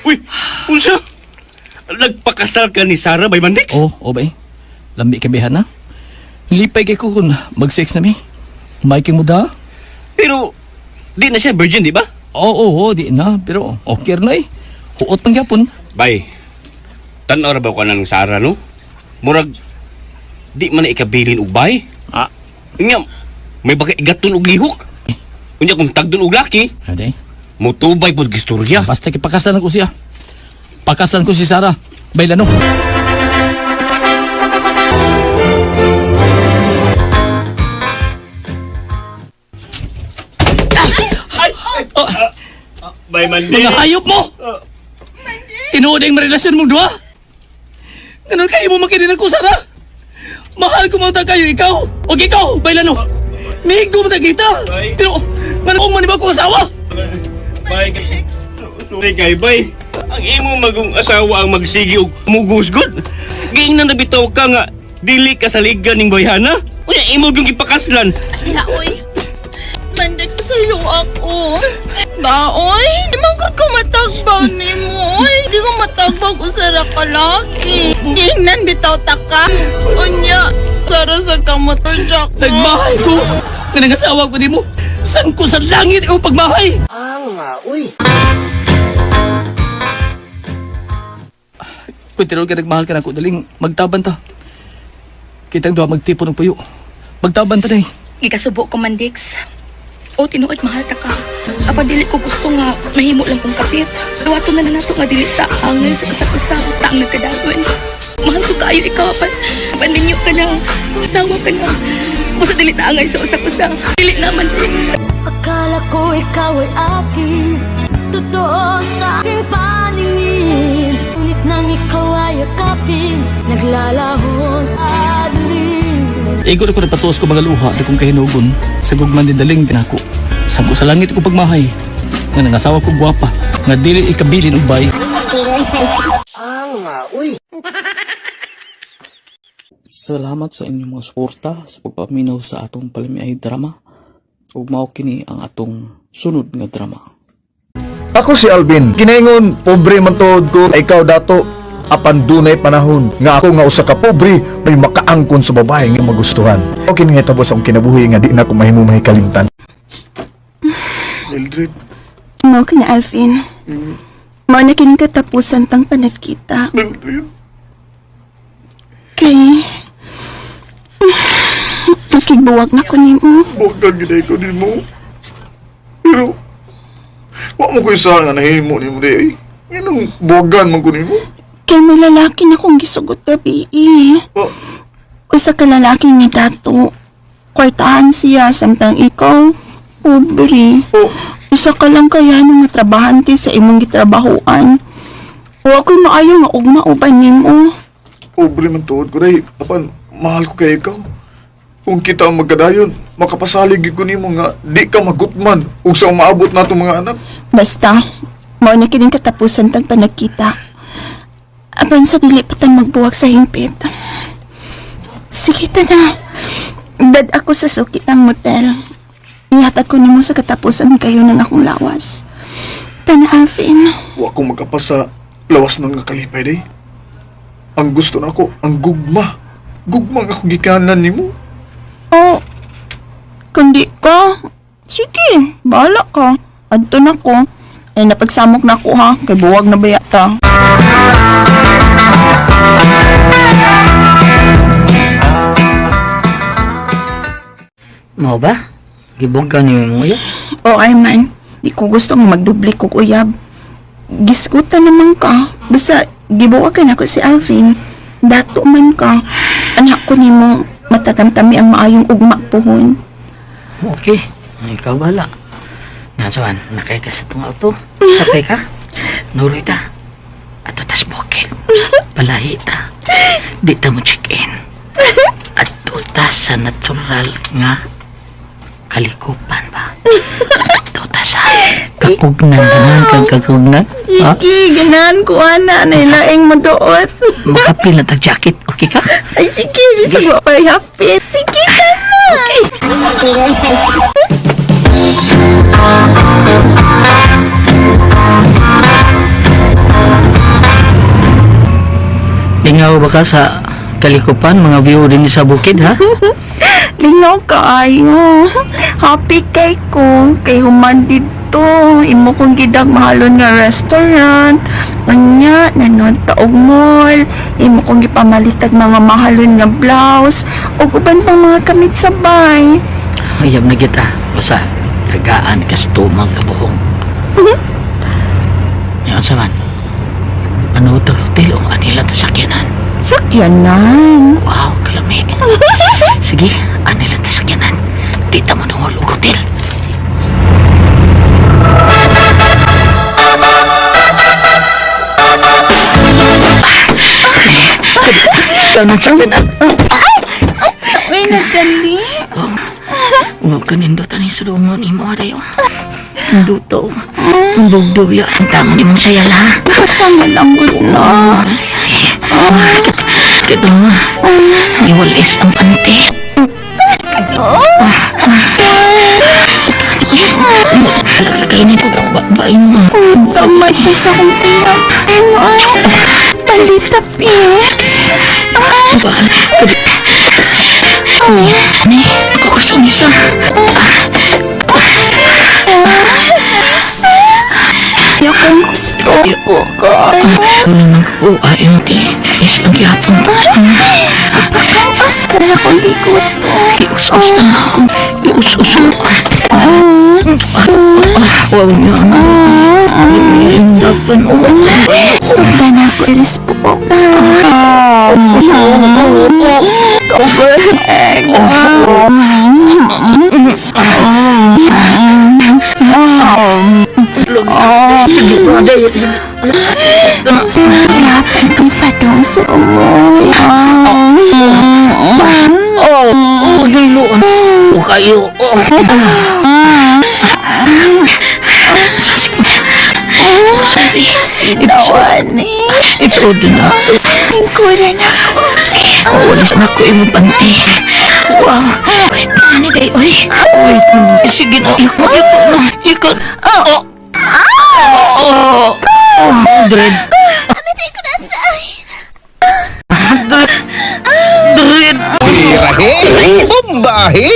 Uy, unsa? Nagpakasal ka ni Sarah by Mandix? Oh, oh bay. Lami kay bihan na. Lipay kay ko kung mag-sex na mi. Mike mo da? Pero di na siya virgin, di ba? Oo, oo, oo, di na. Pero okay na eh. Huot pang gyapon. Bay, tan-aw ra ba ko ng Sarah, no? Murag, di man na ikabilin og bay. Ah. Unya, may baka igaton og lihok. Unya kung tagdon og laki, Ade. mutubay pod gistorya. Basta kipakasalan ko siya. Pakasalan ko si Sarah. Bailano. Bay Mandix. Mga hayop mo! Tinuod ang marelasyon mong duha! Ganun kayo mo makinig ko, Sarah! Mahal ko mo kayo, ikaw! O ikaw, bailano! Migo mo kita! Pero, ano man ba ko asawa? Bay, sorry kay bay. Ang imo magong asawa ang magsigi og mugusgod. Giingnan na bitaw ka nga dili ka saligan ning bayhana. Unya imo gyung gipakaslan. Laoy. Mandex, sa ako. Daoy, di man ko matagbaw ni mo. Oy, di ko matagbaw ko sa rakalaki. Gingnan bitaw ta ka. Unya, saro sa kamot Jack. Nagmahay ko! Nga nang-asawa ko nimo! Sangko sa langit ang pagmahay! Kung tinuod ka nagmahal ka na ako, daling magtaban ta. Kitang duha magtipon og puyo. Magtaban ta day. Gikasubo ko Mandix. O tinuod mahal ta ka. Apan dili ko gusto nga mahimo lang kong kapit. Duwato na lang nato nga dili ta ang sa usa-usa ta ang nagkadayon. Mahal ko kaayo ikaw apan apan minyo ka na. Asawa ka na. Busa dili ta angay sa usa-usa. Dili na Mandix. Akala ko ikaw ay akin. Totoo sa aking paningin. Ngunit nang ikaw ay yakapin, naglalaho sa dilim. Igo na ko nagpatuos ko mga luha sa kong kahinugon. Sa gugman ni daling dinako. Sangko sa langit ko pagmahay. Nga nangasawa ko gwapa. Nga dili ikabilin og bay. Salamat sa inyong mga suporta sa pagpaminaw sa atong palamiay drama. Ug mao kini ang atong sunod nga drama. Ako si Alvin. Ginaingon, pobre man tuod ko, ikaw dato. Apan dunay panahon nga ako nga usa ka pobre may makaangkon sa babae nga magustuhan. Okay nga hitabo sa akong kinabuhi nga di na ko mahimo mahikalimtan. Mildred, Mao ka na, Alvin. Mao na kining katapusan tang panagkita. Mildred. Kay... Nakigbuwag na ko nimo. Buwagan gid ko din mo. Pero, wa mo ko isa nga nahimo nimo di ay. Nganong buwagan man ko nimo? Kay may lalaki na kong gisugot gabi eh. Oh. Usa ka lalaki ni Dato. Kwartahan siya samtang ikaw, pobre. Oh. Usa ka lang kaya nga trabahante sa imong gitrabahoan. Wa ko'y maayo nga ugma uban nimo. Pobre man tuod ko day. Apan, mahal ko kay ikaw. Kung kita ang magkadayon, makapasalig gyud ko nimo nga di ka magutman ug sa umaabot nato mga anak. Basta, mao na kining katapusan tang panagkita. Apan sa dili pa tang magbuwag sa hingpit. Sige ta na. Dad ako sa sukit ng motel. Ihatag ko nimo sa katapusan kayo ng akong lawas. Tana, Alvin. Wa ko makapas sa lawas ng nga kalipay day. Ang gusto na ako, ang gugma. Gugma nga ako gikanan nimo. Oh, kundi ka. Sige, bahala ka. Adto na ko. Ay, napagsamok na ako ha. Kay buwag na baya ta. Mao ba? Gibog ka ni mo ya? Oo, ay man. Di ko gusto nga magdubli kog uyab. Gisgutan naman ka. Basta, gibuwa ka na ko si Alvin. Dato man ka. Anak ko nimo, matatantami ang maayong ugma puhon. Okay. Ikaw bahala. Nga sawan, nakay ka sa tong auto. Sakay ka. Nuroy ta. Ato tas bukid. Palahi ta. Di ta mo check in. Ato ta sa natural nga kalikupan ba. Ato ta sa Kakugnan, ganahan kag kakugnan. Ha? Sige, ganahan ko ana. Nailaing mo doot. Makapil na tag jacket. Okay ka? Ay, sige. Bisag wa pa'y hapit. Sige ka na. Okay. Lingaw ba ka sa kalikupan, mga view din sa bukid, ha? Lingaw kaayo. Happy kay ko. Kay human didto. Imo kong gidag mahalon nga restaurant. Unya, nanood ta og mall. Imo kong gipamalitag mga mahalon nga blouse. Ug uban pang mga kamit sa bay. Uyab na kita. Basta, tagaan ka sa tumang kabuhong. Yan sa man. Ano tag hotel o anila ta sakyanan? Sakyanan. Wow, kalami. Sige, anila ta sakyanan. Di ta mo nungol og hotel. Kanang sakyanan. Uy, nagdali. Huwag ka nindutan ni sulungon imo adayo. Nduto. Ang bugdog ya. Ang tama ni mong sayala. Basta na lang gud na. Kito. Iwalis ang pante. Lalagay ni ko babae mo. Tamad na sa akong piyap. Ay, palitap eh. Ni, kukusong isa. Narisa. Kaya kung gusto ko kayo. Wala nang kuha yung ti. Isang gihapon. Pagkampas ko na akong giguto. Ius-us na ako. Ius-us na. Wow niya. Dapan o. Sobra na ako iris po ka. Sige pa, dahil. Sinapan ko pa dong sa umoy. Oh, oh, giluon. O kayo. Oh. Sorry. Sinawan eh. It's ordinary. Lingkuran ako. Oh, walis na ko imong panty. Wow. Wait, ani day, oy. Wait, sige na. Ikaw, ikaw na. Ikaw. Oh. Oh. Oh. Dread. Dread. Dread. Tirahe! Bombahe!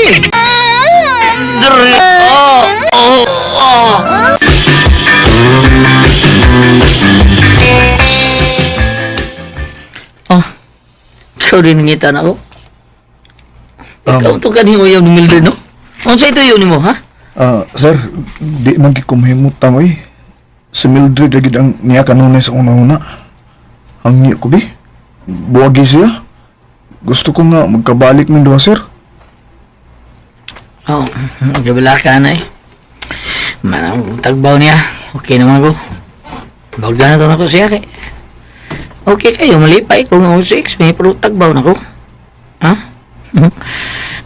Dread. Oh. Oh. Oh. Oh. Ikaw rin nangita na ako. Ikaw to kaning uyab ni Mildred, no? Unsa ito yun nimo, ha? Ah, sir, di man gid ko mahimutang oy. Si Mildred ra gid ang niya kanunay sa una-una. Ang niya ko bi. Buwagi siya. Gusto ko nga magkabalik ng duha, sir. Oo, oh, gabila ka na eh. Manang tagbaw niya. Okay naman ko. Bagla na to na ko siya kay. Okay kayo, malipay kung 06, may pero tagbaw na ko. Ha?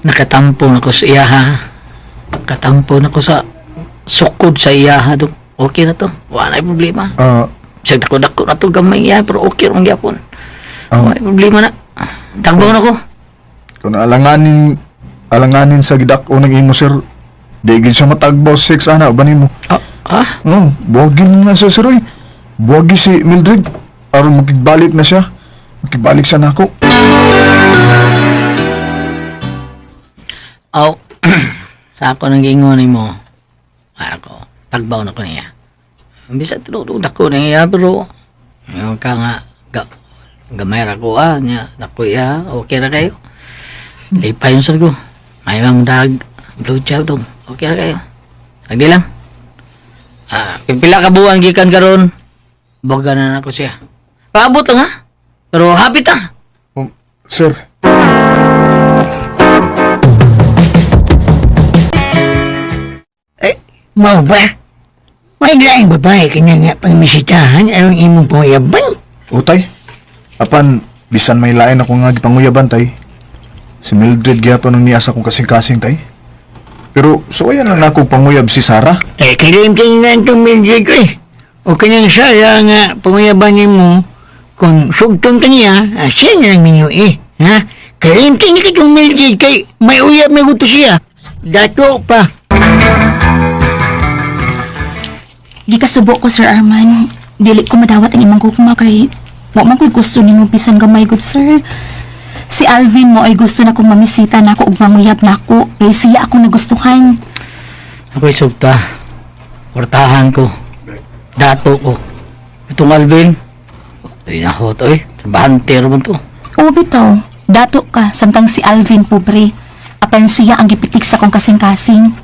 Nakatampo na ko sa iya ha. Nakatampo na ko sa sukod sa iya ha. Dong. Okay na to. Wala na problema. Ah, Siya dako-dako na to gamay iya pero okay rong gyapon. ah, Wala problema na. Tagbaw na ko. kung alanganin alanganin sa gidak-o ng imo, sir. Di gid siya matagbaw sex ana ba nimo? Ah, ah? No, buwagi na siya, sir. Oy. Buwagi si Mildred. Aron makigbalik na siya. Makibalik siya nako. Aw, sa ako nang giingon nimo. Para ko, tagbaw na ko niya. Bisa tinuod ako niya pero yung ka nga ga, gamay ra ko ah niya dako iya okay ra kayo. Lipay yung sir ko. May mga dag blue job dong. Okay ra kayo. Agdi lang. Ah, pipila ka buwan gikan karon. Boga na nako siya. Paabot lang ha. Pero happy ta. Sir, Mao ba? May laing babae ka na nga pangmisitahan aron imong panguyaban. Utay, apan bisan may lain ako nga gipanguyaban tay. Si Mildred gyapon ang niya sa akong kasing-kasing tay. Pero suwayan lang nako panguyab si Sarah. Eh, kalimtan na itong Mildred ko eh. O kanang Sara nga panguyaban nimo kung sugton ka niya, siya na lang ninyo eh. Ha? Kalimtan niya kitong Mildred kay may uyab na gusto siya. Dato pa. Gikasubo ko, Sir Arman. Dili ko madawat ang imong gugma kay wa man ko'y gusto nimo bisan gamay gud, sir. Si Alvin mo ay gusto na kong mamisita nako ug manguyab nako kay siya akong nagustuhan. Ako'y sugta. Portahan ko. Dato ko. Itong Alvin. Ay, nahot, oy. Trabahante man to. Oo bitaw, dato ka samtang si Alvin pobre. Apan siya ang gipitik sa akong kasing-kasing.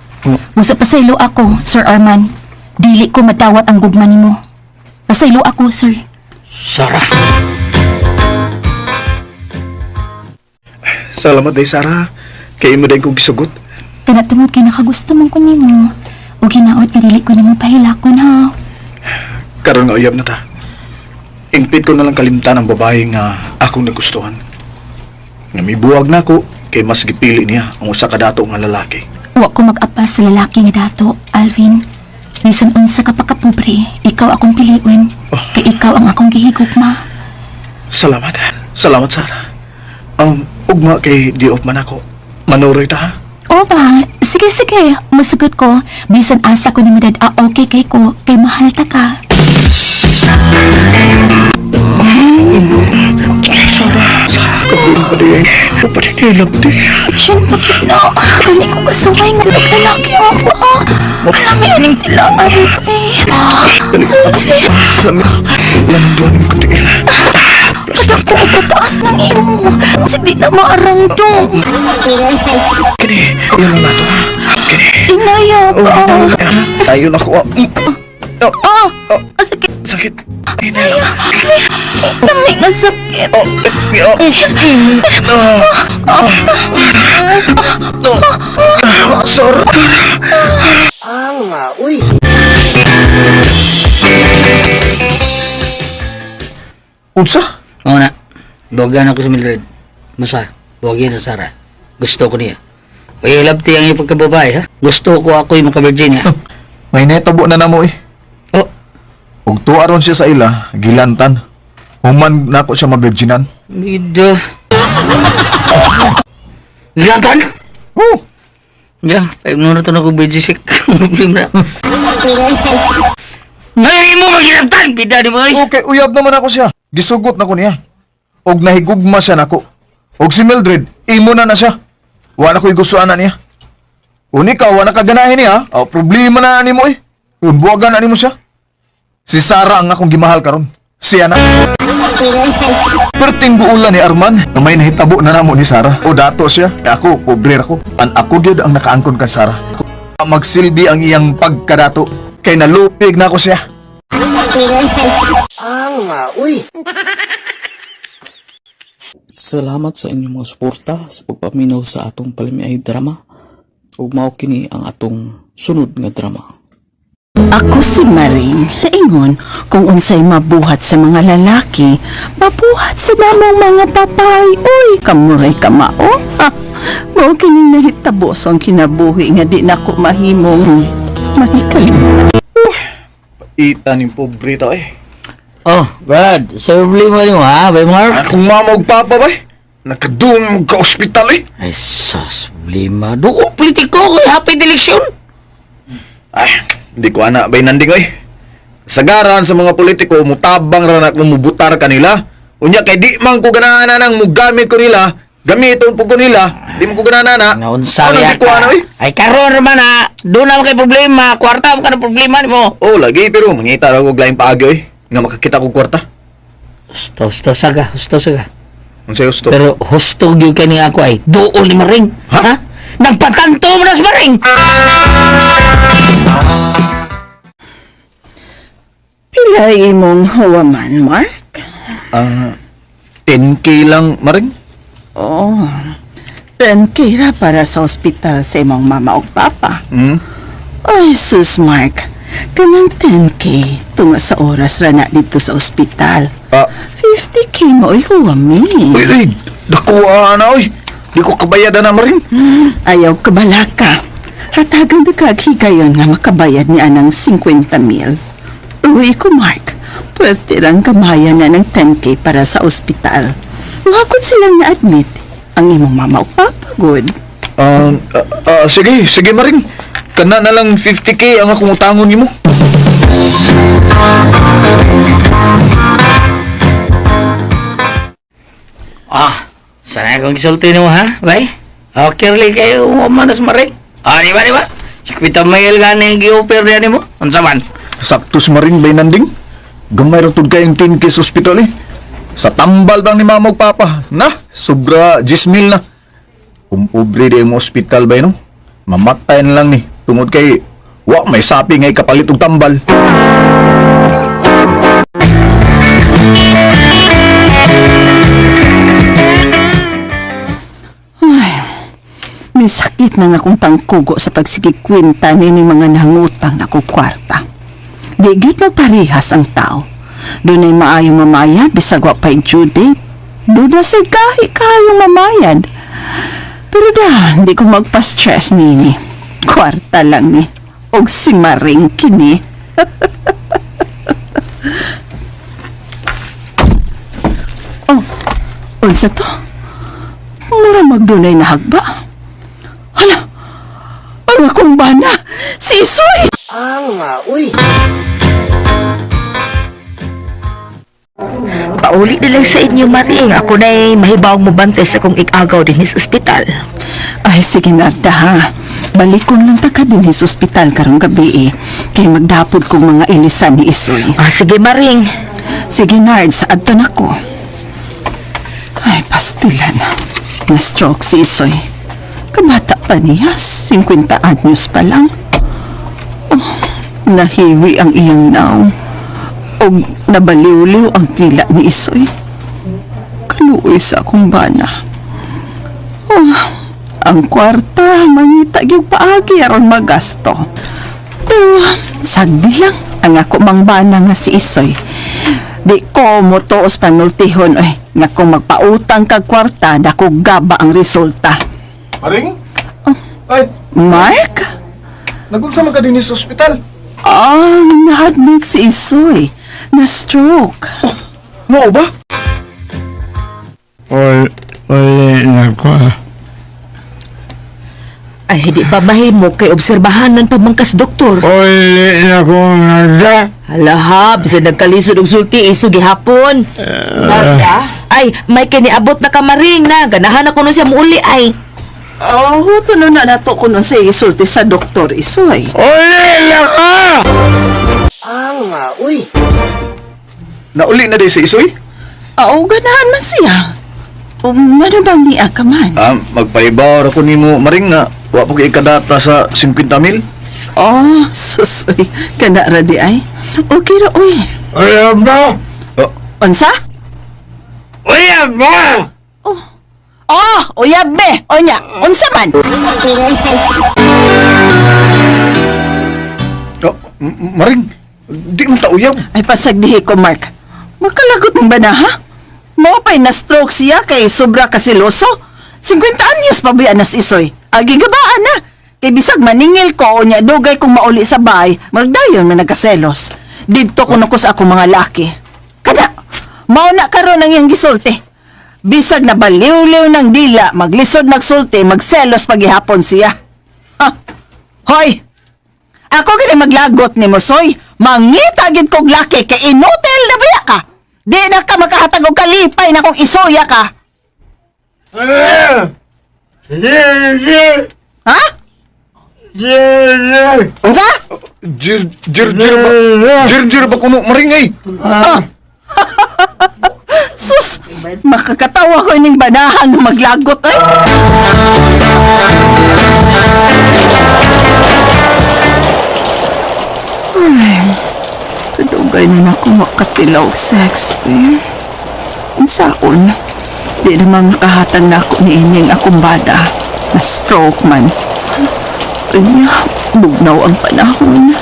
Busa pasaylo ako, Sir Arman. Dili ko madawat ang gugma nimo. Pasaylo ako, sir. Sarah. Salamat day Sarah. Kay imo day kong gisugot. Kana tungod kay nakagusto man ko nimo. Ug hinaot nga dili ko nimo pahilakon ha. Karon nga uyab na ta. Impit ko na lang kalimtan ang babae nga akong nagustuhan. Nga mibuwag na ako kay mas gipili niya ang usa ka dato nga lalaki. Wa ko mag-apas sa lalaki nga dato, Alvin. Bisan unsa ka pa kapobre, ikaw akong piliun. Kay ikaw ang akong gihigugma. Salamat. Salamat, Sarah. Ugma kay di off man ako. Manuroy ta ha. O ba? Sige, sige. Masugot ko. Bisan asa ko ni Madad, okay kay ko. Kay mahal ta ka. Sarah, Sarah, kabuin pa di ay. Papanilap di. Siyan bakit na? Kani ko kasuway nga naglalaki ako. Kalami aning tilaan ko eh. Lami, lami doon yung katiil. Kadako og kataas ng imo. Sige na maarang dong. Kini, yun lang nato ha. Kini. Inaya pa. Tayo na ko. Ah, sakit. Sakit. Ay, Dami nga sakit. Sorry. Uy. Unsa? Oo na. Buwagan ako sa Mildred. Masa, buwagin sa Sarah. Gusto ko niya. Uy, labti ang iyong pagkababae, ha? Gusto ko ako'y maka-Virginia. May netabo na namo eh. Oh. Ug tuwa ron siya sa ila, gilantan. Human nako siya mabirginan. Mida. Gilantan? Oh. Ya, paimno na to na ko BG6. Problema na. Ngayon mo magilantan! Bida di mo eh. Okay, uyab naman ako siya. Gisugot na ko niya. Og nahigugma siya nako. Og si Mildred, imo na na siya. Wa na ko'y gustuhan na niya. Unika, wa na kaganahin niya. O, problema na nimo eh. Buwagan na nimo siya. Si Sarah ang akong gimahal karon. Siya na. Perting buulan ni Arman na may nahitabo na namo ni Sarah. O dato siya. Ako, pobre ako. An ako gyud ang nakaangkon kan Sarah. Magsilbi ang iyang pagkadato. Kay nalupig na ako siya. Uy. Salamat sa inyong mga suporta sa pagpaminaw sa atong palimiay drama. Ug mao kini ang atong sunod nga drama. Ako si Maring. Naingon kung unsay mabuhat sa mga lalaki, mabuhat sa namong mga papay. Uy, kamuray kamao. Ha, mao kining nahitabo sa ang kinabuhi nga di nako mahimong mahikalimtan. Ita ni pobre ta eh. Oh, Brad, sa problema niyo ha, Bay Mark? Akong mama ug papa bay. Nakadung ka ospital eh. Ay, sus, problema. Doon, politiko ko, happy election. Ay, hindi ko ana bay nanding oy. Sagaran sa mga politiko mutabang ra na kung mubutar kanila. Unya kay di man ko ganahan na nang mugamit ko nila, gamiton po ko nila, di man ko ganahan na. Naunsa Ano, ya di ko ana oy. Ay, karon naman ha. Doon naman kay problema. Kwarta mo ka ng problema nimo. Oh, lagi pero mangita ra ko laing paagi oy nga makakita ko kwarta. Husto, husto saga, husto saga. Unsay husto? Pero husto gyud kani ako ay doon ni Maring. Ha? Nagpatanto mo na si Maring. Pila imong huwaman, Mark? Ah, 10K lang maring. Oh, 10K ra para sa ospital sa imong mama ug papa. Hmm? Ay, sus, Mark. Kanang 10K tunga sa oras ra na dito sa ospital. Ah. 50K mo ay huwami. Uy, uy, dakuha na oy. Di ko kabayad na maring. Ayaw kabalaka. Hatagan ta kag higayon nga makabayad ni anang 50 mil. Uwi ko, Mark. Pwerte lang kamaya na ng 10K para sa ospital. Wakot silang na-admit. Ang imong mama o papa, good. Sige, sige Maring. Kana na lang 50K ang akong utangon nimo. Ah, sana akong gisulti nimo ha, bay? Okay rin kayo manas maring. Ah, di ba, di ba? 50 mil gani ang gi-offer niya nimo. Unsa man? Sakto sa Maring bay nanding. Gamay ra tud kayong 10K sa ospital eh. Sa tambal bang ni mama ug papa? Na, sobra 10 mil na. Kung pobre di mo ospital bay no. Mamatay na lang ni tungod kay wa may sapi ngay kapalit og tambal. Ay, may sakit na nga akong tangkugo sa pagsigikwenta ni mga nangutang na kwarta. Di gyud magparehas ang tao. Dunay maayong mamayad, bisag wa pa'y due date. Doon na sa kahi kayong mamayad. Pero da, hindi ko magpa-stress nini. Kwarta lang ni. Og si Maring kini. Oh, unsa to? Mura magdunay na hagba. Hala, ang akong bana, si Isoy! Pauli na lang sa inyo, Maring. Ako na'y mahibawang mobantay sa kong ikagaw din sa ospital. Ay, sige Narda ha. Balikon lang ta ka din sa ospital karong gabi eh. Kay magdapod kong mga ilisan ni Isoy. Ah, sige, Maring. Sige Nards, adto na ko. Ay, pastilan. Na-stroke si Isoy. Kabata pa niya, 50 anyos pa lang. Oh, nahiwi ang iyang naong. Og nabaliwliw ang tila ni Isoy. Kaluoy sa akong bana. Oh, ang kwarta, mangita yung paagi aron magasto. Pero sagdi lang ang ako mang bana nga si Isoy. Di ko motuos panultihon oy nga kung magpautang kag kwarta dako gaba ang resulta. Maring? Ay, Mark? nagunsa man ka dinhi sa ospital? Ah, na-admit si Isoy. Na-stroke. Mao ba? Uli na ko. Ay, hindi pa mahimo kay obserbahanan pa mangkas doktor. Uli na ko nagda. Hala ha, bisan nagkalisod og sulti iso gihapon. Narda? Ay, may kiniabot na kamaring na. Ganahan ako nun siya muuli ay. Oh, tuno na nato ko nun sa isulti sa doktor Isoy. Uli na ka! Nauli na di si Isoy? Oo, ganahan man siya. Ano bang niya ka man? Ah, magpaibaw ra ko nimo Maring nga wa po kay kadata sa 50 mil. Oh, susoy. Kana ra di ay. Okay ra, uy. Uyab mo! Oh, Unsa? Uyab mo! Oh, uyab me. Onya, unsa man? oh, Maring, di man ta uyab. Ay, pasagdihi ko, Mark. Makalagot ng bana, ha? Mao pa'y na-stroke siya kay sobra kasiloso. 50 anyos pa ba yan nas isoy? Agi gabaan na. Kay bisag maningil ko o niya dugay kong mauli sa bahay, magdayon na nagkaselos. Didto ko ko sa akong mga laki. Kada, mao na karon ang iyang gisulti. Bisag na baliwliw ng dila, maglisod nagsulti, magselos pagihapon siya. Ha? Hoy! Ako gini maglagot ni Mosoy. Mangita gid kog laki kay inutil na biya ka. Di na ka makahatag og kalipay na kung isuya ka. Ha? Unsa? Jir jir jir ba? Jir jir ba kuno Maring ay? Ah. Sus, makakatawa ko ining banahang maglagot ay. Ay, kadugay na na ako makatilaw og sex, eh. Unsaon? Di naman makahatag na ako ni ining akong bada. Na stroke man. Unya, bugnaw ang panahon.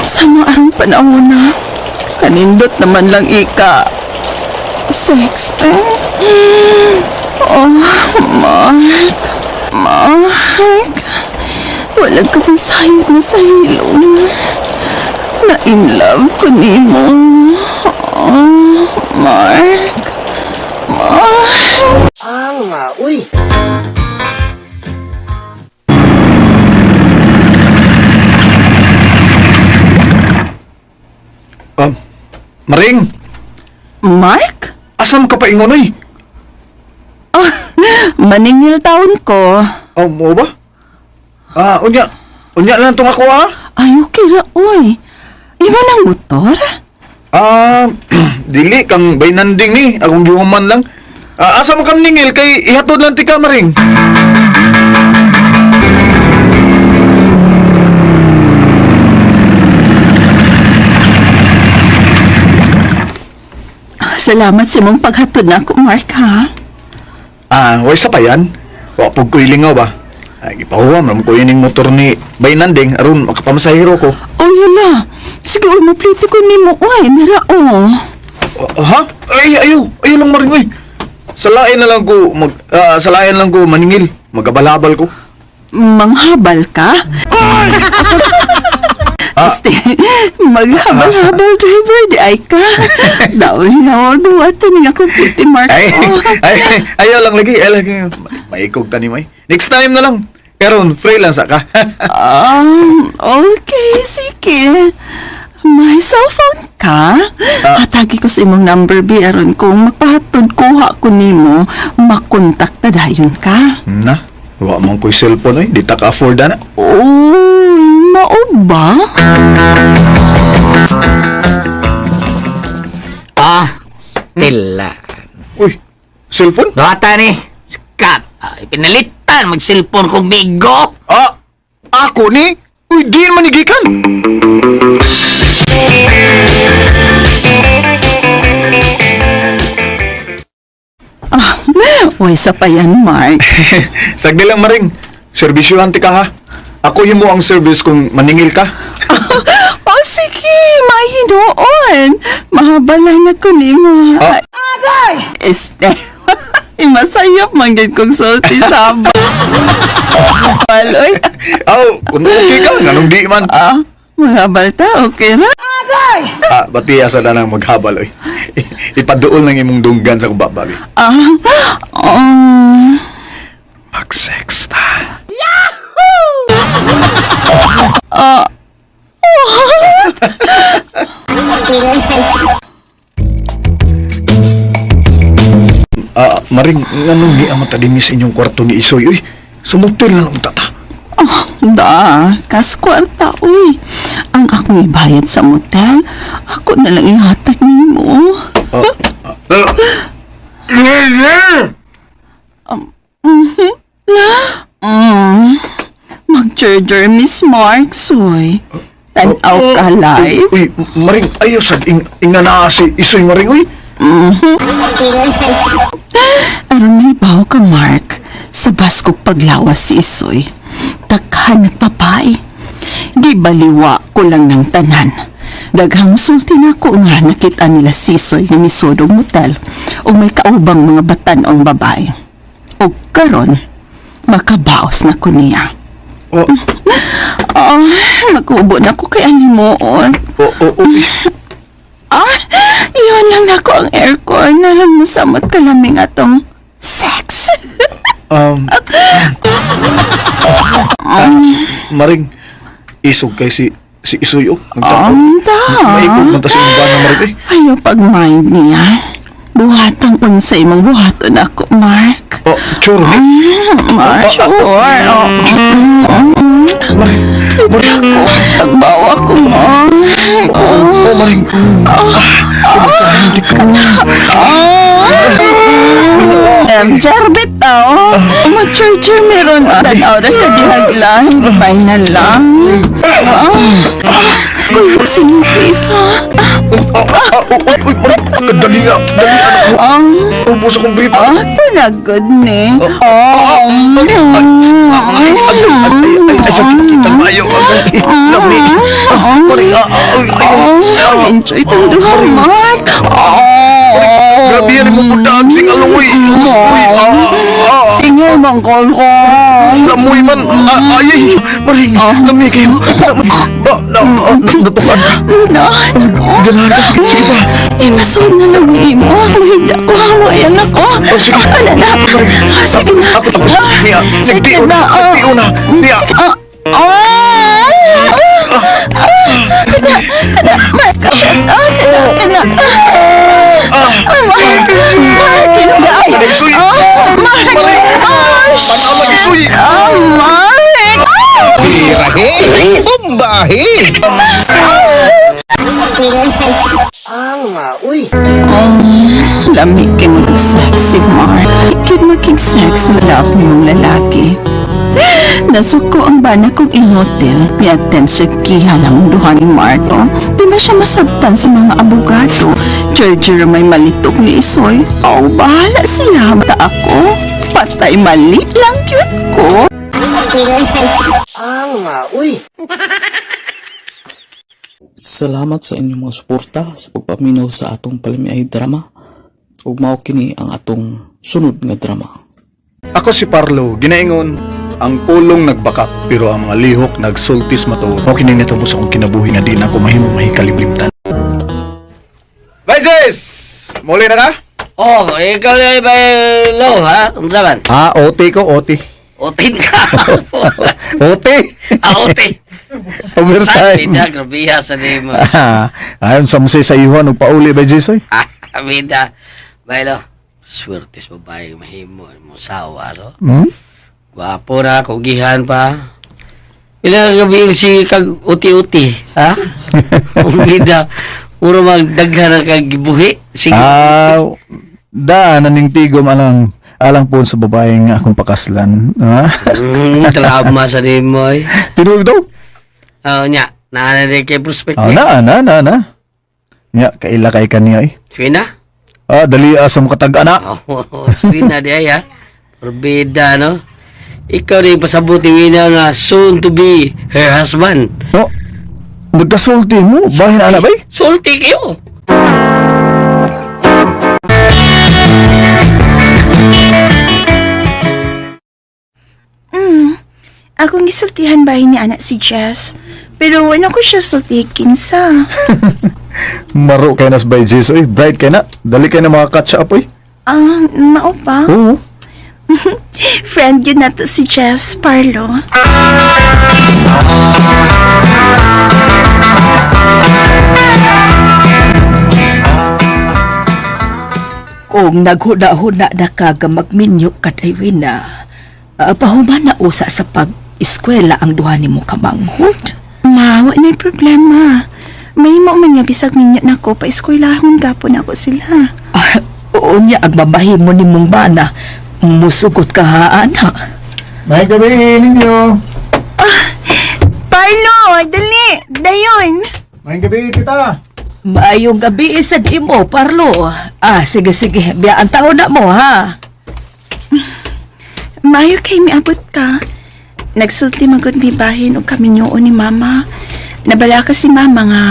Sama arang panahon na. Kanindot naman lang ika. Sex, eh? Oh, Mark. Mark. Wala Wala ka masayod na sa hilom. Na in love ko nimo. Oh, Mark. Mark. Ah, uy. Maring! Mark? Asam ka pa ingon oy? Maningil taon ko. Oh, mo ba? Ah, unya. Unya lang tong ako ah. Ay, okay ra, oy. Imo nang motor? Ah, dili kang baynanding ni, akong gihuman lang. Ah, asa mo kam ningil kay ihatod lang ti ka Maring. Salamat sa imong paghatod na ako, Mark, ha? Ah, way sa pa yan. Wa pug ko'y lingaw ba? Ay, gipahuwam ra mo ko ining motor ni Baynanding aron makapamasahero ko. Oh, yun na. Sige, uy, mapliti ko nimo. Uy, nira, oh. Ha? Ay, ayaw. Ayaw lang Maring oy. Salain na lang ko mag salain lang ko maningil. Magabalabal ko. Manghabal ka? Este, maghabal-habal driver di ay ka. Dawin na mo, duwatan nga akong pliti, Mark. Ay, Oh. ay, ayaw lang lagi, ayaw lagi. Maikog ta ni May. Next time na lang. Karon, free lang sa ka. Okay, sige. May cellphone ka? Hatagi ko sa imong number, bi, aron kung magpahatod kuha ko nimo, makontak ta dayon ka. Na, wa man ko'y cellphone oy, di ta ka afford ana. Uy, mao ba? Ah, Stella. Uy, cellphone? Duhata ni, Scott. Ay, pinalitan mag-cellphone kong bigo. Ah, ako ni? Uy, di man ni gikan. Ah, uy, sa pa yan, Mark. Sagdi lang Maring. Serbisyuhan ti ka ha. Ako himo ang service kung maningil ka. Oh, sige, mahinoon. Mahabala na ko nimo. Ah. Este, masayop man gid kong sulti sa Baloy. Aw, kung okay ka, nganong di man. Ah, mga balta, okay ra? Ah, bati asa na nang maghabal oy. Ipaduol ng imong dunggan sa kong bababi. Ah, Mag-sex ta. Ah, what? Ah, Maring, nganong ni ang mata din sa inyong kwarto ni Isoy, uy? Sa motel lang ang tata. Oh, da, kas kwarta, uy. Ang akong ibayad sa motel, ako na lang ihatag nimo. Mag-charger, Miss Marks, uy. Tanaw ka live. Uy, Maring, ayaw sad inga na si Isoy, Maring, uy. Aron may baho ka, Mark. Sa baskog paglawas si Isoy. Takhan nagpapay. Di baliwa ko lang ng tanan. Daghang sulti na ko nga nakita nila si Isoy nga misodog motel ug may kaubang mga batan-ong babae. Og karon makabaos na ko niya. Oh. Oh, maghubo na ko kay animuot. Oh, oh, oh. Ah, iyon lang nako ang aircon. Alam mo, samot kalaming atong sex. Maring, isog kay si Isoy, oh. Nagtatawag. Anda. Maikog man ta sa imong bana, Maring, eh. Ayaw pag-mind niya. Buhatang unsa imong buhaton ako, Mark. Oh, sure. Mark, sure. Oh. Maring, Maring. Pagbawa ko, Mark. Oh, Maring. Jerbit tao. Mag-charger meron. Tanaw na ka dihaglan. Bye na lang. Kuya, sino beef, ha? Uy, Maring. Dali nga. Dali nga. Ubus akong brief. Ah, panagod ni. Ay, ay, sakit kita mayo. Lami. Maring, ay, ay. Enjoy itong duha, Mark. Grabe yan mo mudag sing alungoy. Uy, Singer Mangkol ko. Lamoy man. Ay, ay. Maring, lami kayo. Ba, na, natukan ka. Na, ko. Ganahan ka. Sige, sige pa. Eh, masod na lang imo. Mahigda ko. Hawayan ako. Oh, sige. Ano na? Ah, sige na. Ako tapos. Niya, Sige nagtiyo na. na. Nagtiyo na. Niya. Sige. Ah. Ah! Ah! Kana, kana, Mark, shit. Ah, kana, kana. Ah, Mark, Mark, kinugay. Nagsuy. Ah, Mark. Ah, shit. Ah, Mark. Ah! Birahe! Bombahe! Lamig kay mo sexy, Mark. Ikid mo kig sexy love ni mong lalaki. Nasuko ang bana kong inutil. Miatem siya kiha ng duha ni Marco. Di ba siya masabtan sa mga abogado? Charger may malitok ni Isoy. Oh, bahala siya. Bata ako. Patay mali lang cute ko. Salamat sa inyong mga suporta sa pagpaminaw sa atong palamiay drama. Ug mao kini ang atong sunod nga drama. Ako si Parlo, ginaingon, ang pulong nagbakak pero ang mga lihok nagsultis matuod. Mao kini nitabo sa akong kinabuhi nga di na ako mahimong mahikalimlimtan. Bye, Jess! Muli na ka? Oh, ikaw na ba low, ha? Ang laban? Ah, OT ko, OT. Otin ka. OT! Ah, OT. Overtime. Bida, grabe ha sa nimo. Ayon sa musay sa ihuan og pauli ba Jess oy? Ah, bida. Baylo, swerte sa babae mahimo mo sawa, no? Hmm? Gwapo na, kugihan pa. Ilang gabi si kag uti-uti, ha? Ang bida, puro magdaghan ang kag gibuhi. Sige. Ah, da naning tigom alang alang po sa babaeng akong pakaslan. Ha? Drama sa nimo, eh. Tinuod daw. Oh, nya. Naana rin kay prospect. Ah, na na na na. Nya kaila kay kaniya eh. Swina? Ah, dali asa mo katag ana. Oh, swina di ay, ha? Porbida, no? Ikaw rin pasabot ni Wina nga soon to be her husband. No. Nagkasulti mo, bahin ana bay? Sulti kayo. Akong gisultihan ba ni anak si Jess? Pero wala ko siya sulti kinsa. Maro kay nas bay Jess oy, bright kay na. Dali kay na mga catch up oy. Ah, mao pa? Oo. Friend yun nato si Jess Parlo. Kung naghuna-huna na ka ga magminyo kaday Wina, pahuman na usa sa pag-eskwela ang duha nimo kamanghod. Ma, wa na'y problema. May mo man nga bisag minyo nako pa eskwelahon gapon ako sila. Ah, oo niya ang mabahimo nimong bana. Musugot ka ha, ana. May gabi ninyo. Parlo, dali, dayon. May gabi kita. Maayong gabi sad imo, Parlo. Ah, sige sige, biyaan taon na mo ha. Mayo kay miabot ka. Nagsulti magud mi bahin og kaminyoon ni mama. Nabala ka si mama nga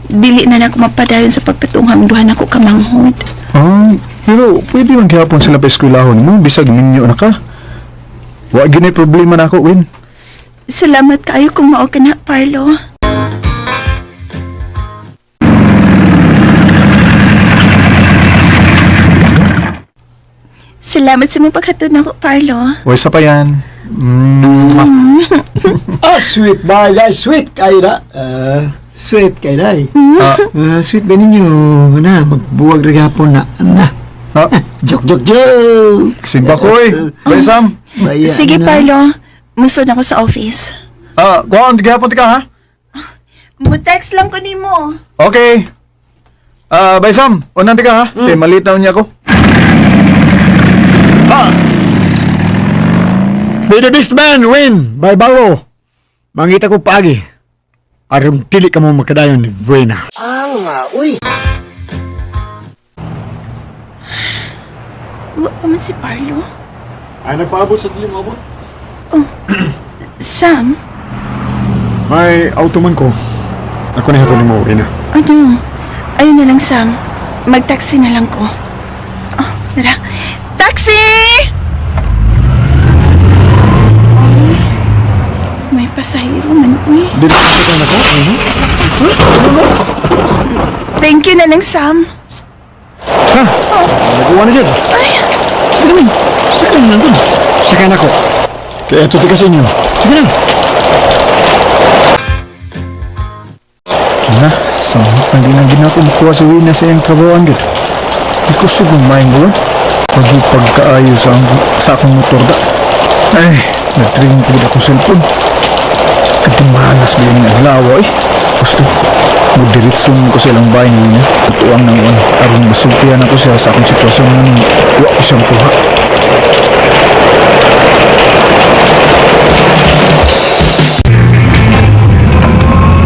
dili na nako mapadayon sa pagpatunghang duha nako kamanghod. Ah, pero pwede man gihapon sila pa eskwelahon mo bisag minyo na ka. Wa gini problema na ako, Win. Salamat kaayo kung mao ka na, Parlo. Salamat sa mong paghatod nako, Parlo. Uy, sa pa yan. Mm. Ah, sweet ba? Ay, sweet kayo na. Ah, sweet kayo na eh. Ah, Ah, sweet ba ninyo? Na, magbuwag rin hapon na. Na. ah, Joke, joke, joke. simba ko eh. Bye, Sam. Baya Sige, na. Parlo. Musod ako sa office. Ah, kuhaan, gihapon ka ha? Mo-text lang ko nimo. Okay. Ah, bye, Sam. Unan ka ha? Mm. Eh, malit na unya ko. Ah! May the best man win by Barrow. Mangita ko paagi. Aron dili ka mo makadayon ni Buena. Wa pa man si Parlo. Ay, nagpaabot sa dilim, abot. Sam, May auto man ko. Ako na hatol mo, Buena. ano? Ayun na lang, Sam. Mag-taxi na lang ko. Oh, tara. Taxi! na lang, Sam. Ha? Oh. Nagawa na dyan. Ay, Sige naman. Sakay na lang dun. Sakay na ko. Kaya tuti ka sa inyo. Sige na. Na, samot na din ang ginako makuha si Wina sa iyang trabahoan gud. Ikusog ng maayong uwan. Pagkaayo sa akong motor da. Ay, nagtring pagid akong cellphone. Kadimanas ba yan ng adlaw eh. Gusto, mudiritso mo ko sa ilang bahay ni Wina. Tuang ng uwan, aron masultihan ako siya sa akong sitwasyon nga nung wa ko siya makuha.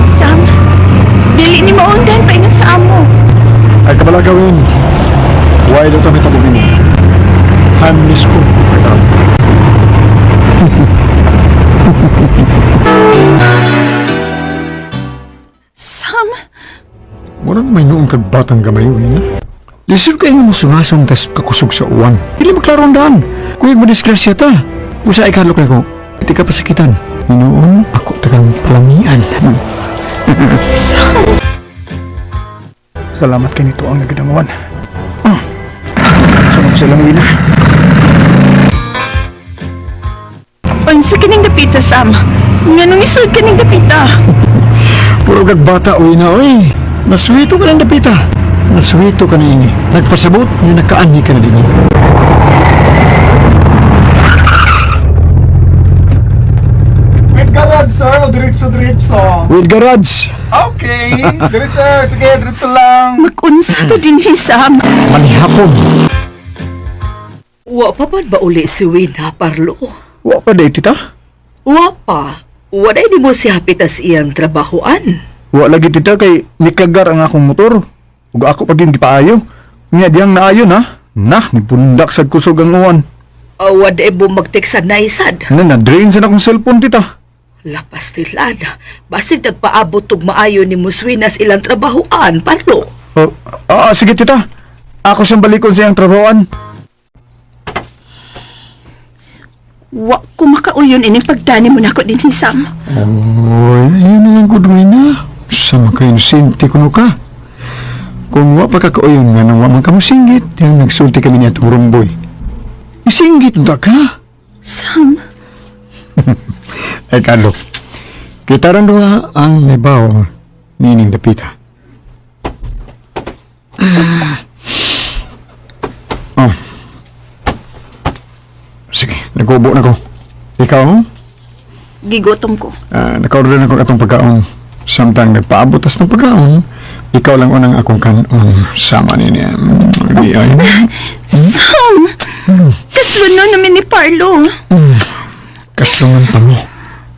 Sam, dili ni maundan pa ingon sa amo. Ay kabala gawin. Why daw kami tabong nimo? Harmless ko. Ikaw. Sam, Mura may noong kag batang gamay, Wina. Lisod kayo mo sungasong tas kakusog sa uwan. Dili maklaro ang daan. Kuyog madisgrasya ta. Usa ikalok na ko. Iti ka pasakitan. Hinoon, ako tagang palamian. Sam. Salamat kay nito ang nagidanguan. Ah. Sunog sa ilang Wina. Unsa kining dapita, Sam? Nganong isod kining dapita? Puro kag bata, Wina, oy. Naswito ka ng dapita. Naswito ka na ini. Nagpasabot nga nakaani ka na din. With garage, sir. O diretso-diretso. With garage. Okay. Dire, sir. Sige, diretso lang. Mag-unsa ta dinhi, Sam? Manihapon. Wa pa man ba uli si Wina, Parlo? Wa pa day, tita. Wa pa. Wa na mo si hapitas iyang trabahoan. Wa lagi tita kay nikagar ang akong motor. Ug ako pag yung gipaayo. Nya diyang naayon ha. Nah, nibundak sa kusog ang uwan. Wa na mo magteksa na isad. Na na-drain sa akong cellphone tita. Lapas tilan. Basig nagpaabot og maayo ni Muswinas ilang trabahoan, Parlo. Oh, sige tita. Ako siyang balikon sa iyang trabahoan. Wa ko makauyon ining pagdani mo nako dinhi, Sam. Oy, ayun na lang good Wina. Sama kayo sinti kuno ka. Kung wa pa ka kauyon nga nang wa man ka mo singgit, yang nagsulti kami niya itong rumboy. Singgit ba ka? Sam, Ay, Carlo. Kita ron duha ang nebaw nining dapita. Oh. Sige, nag-ubo na ko. Ikaw? Gigotom ko. Ah, naka-order na ko atong pagkaon. Samtang nagpaabot tas ng pagkaon, ikaw lang unang akong kanon. Sama ni niya. Di ay. Sam! Kasluno namin ni Parlo. Kaslungan pa mo.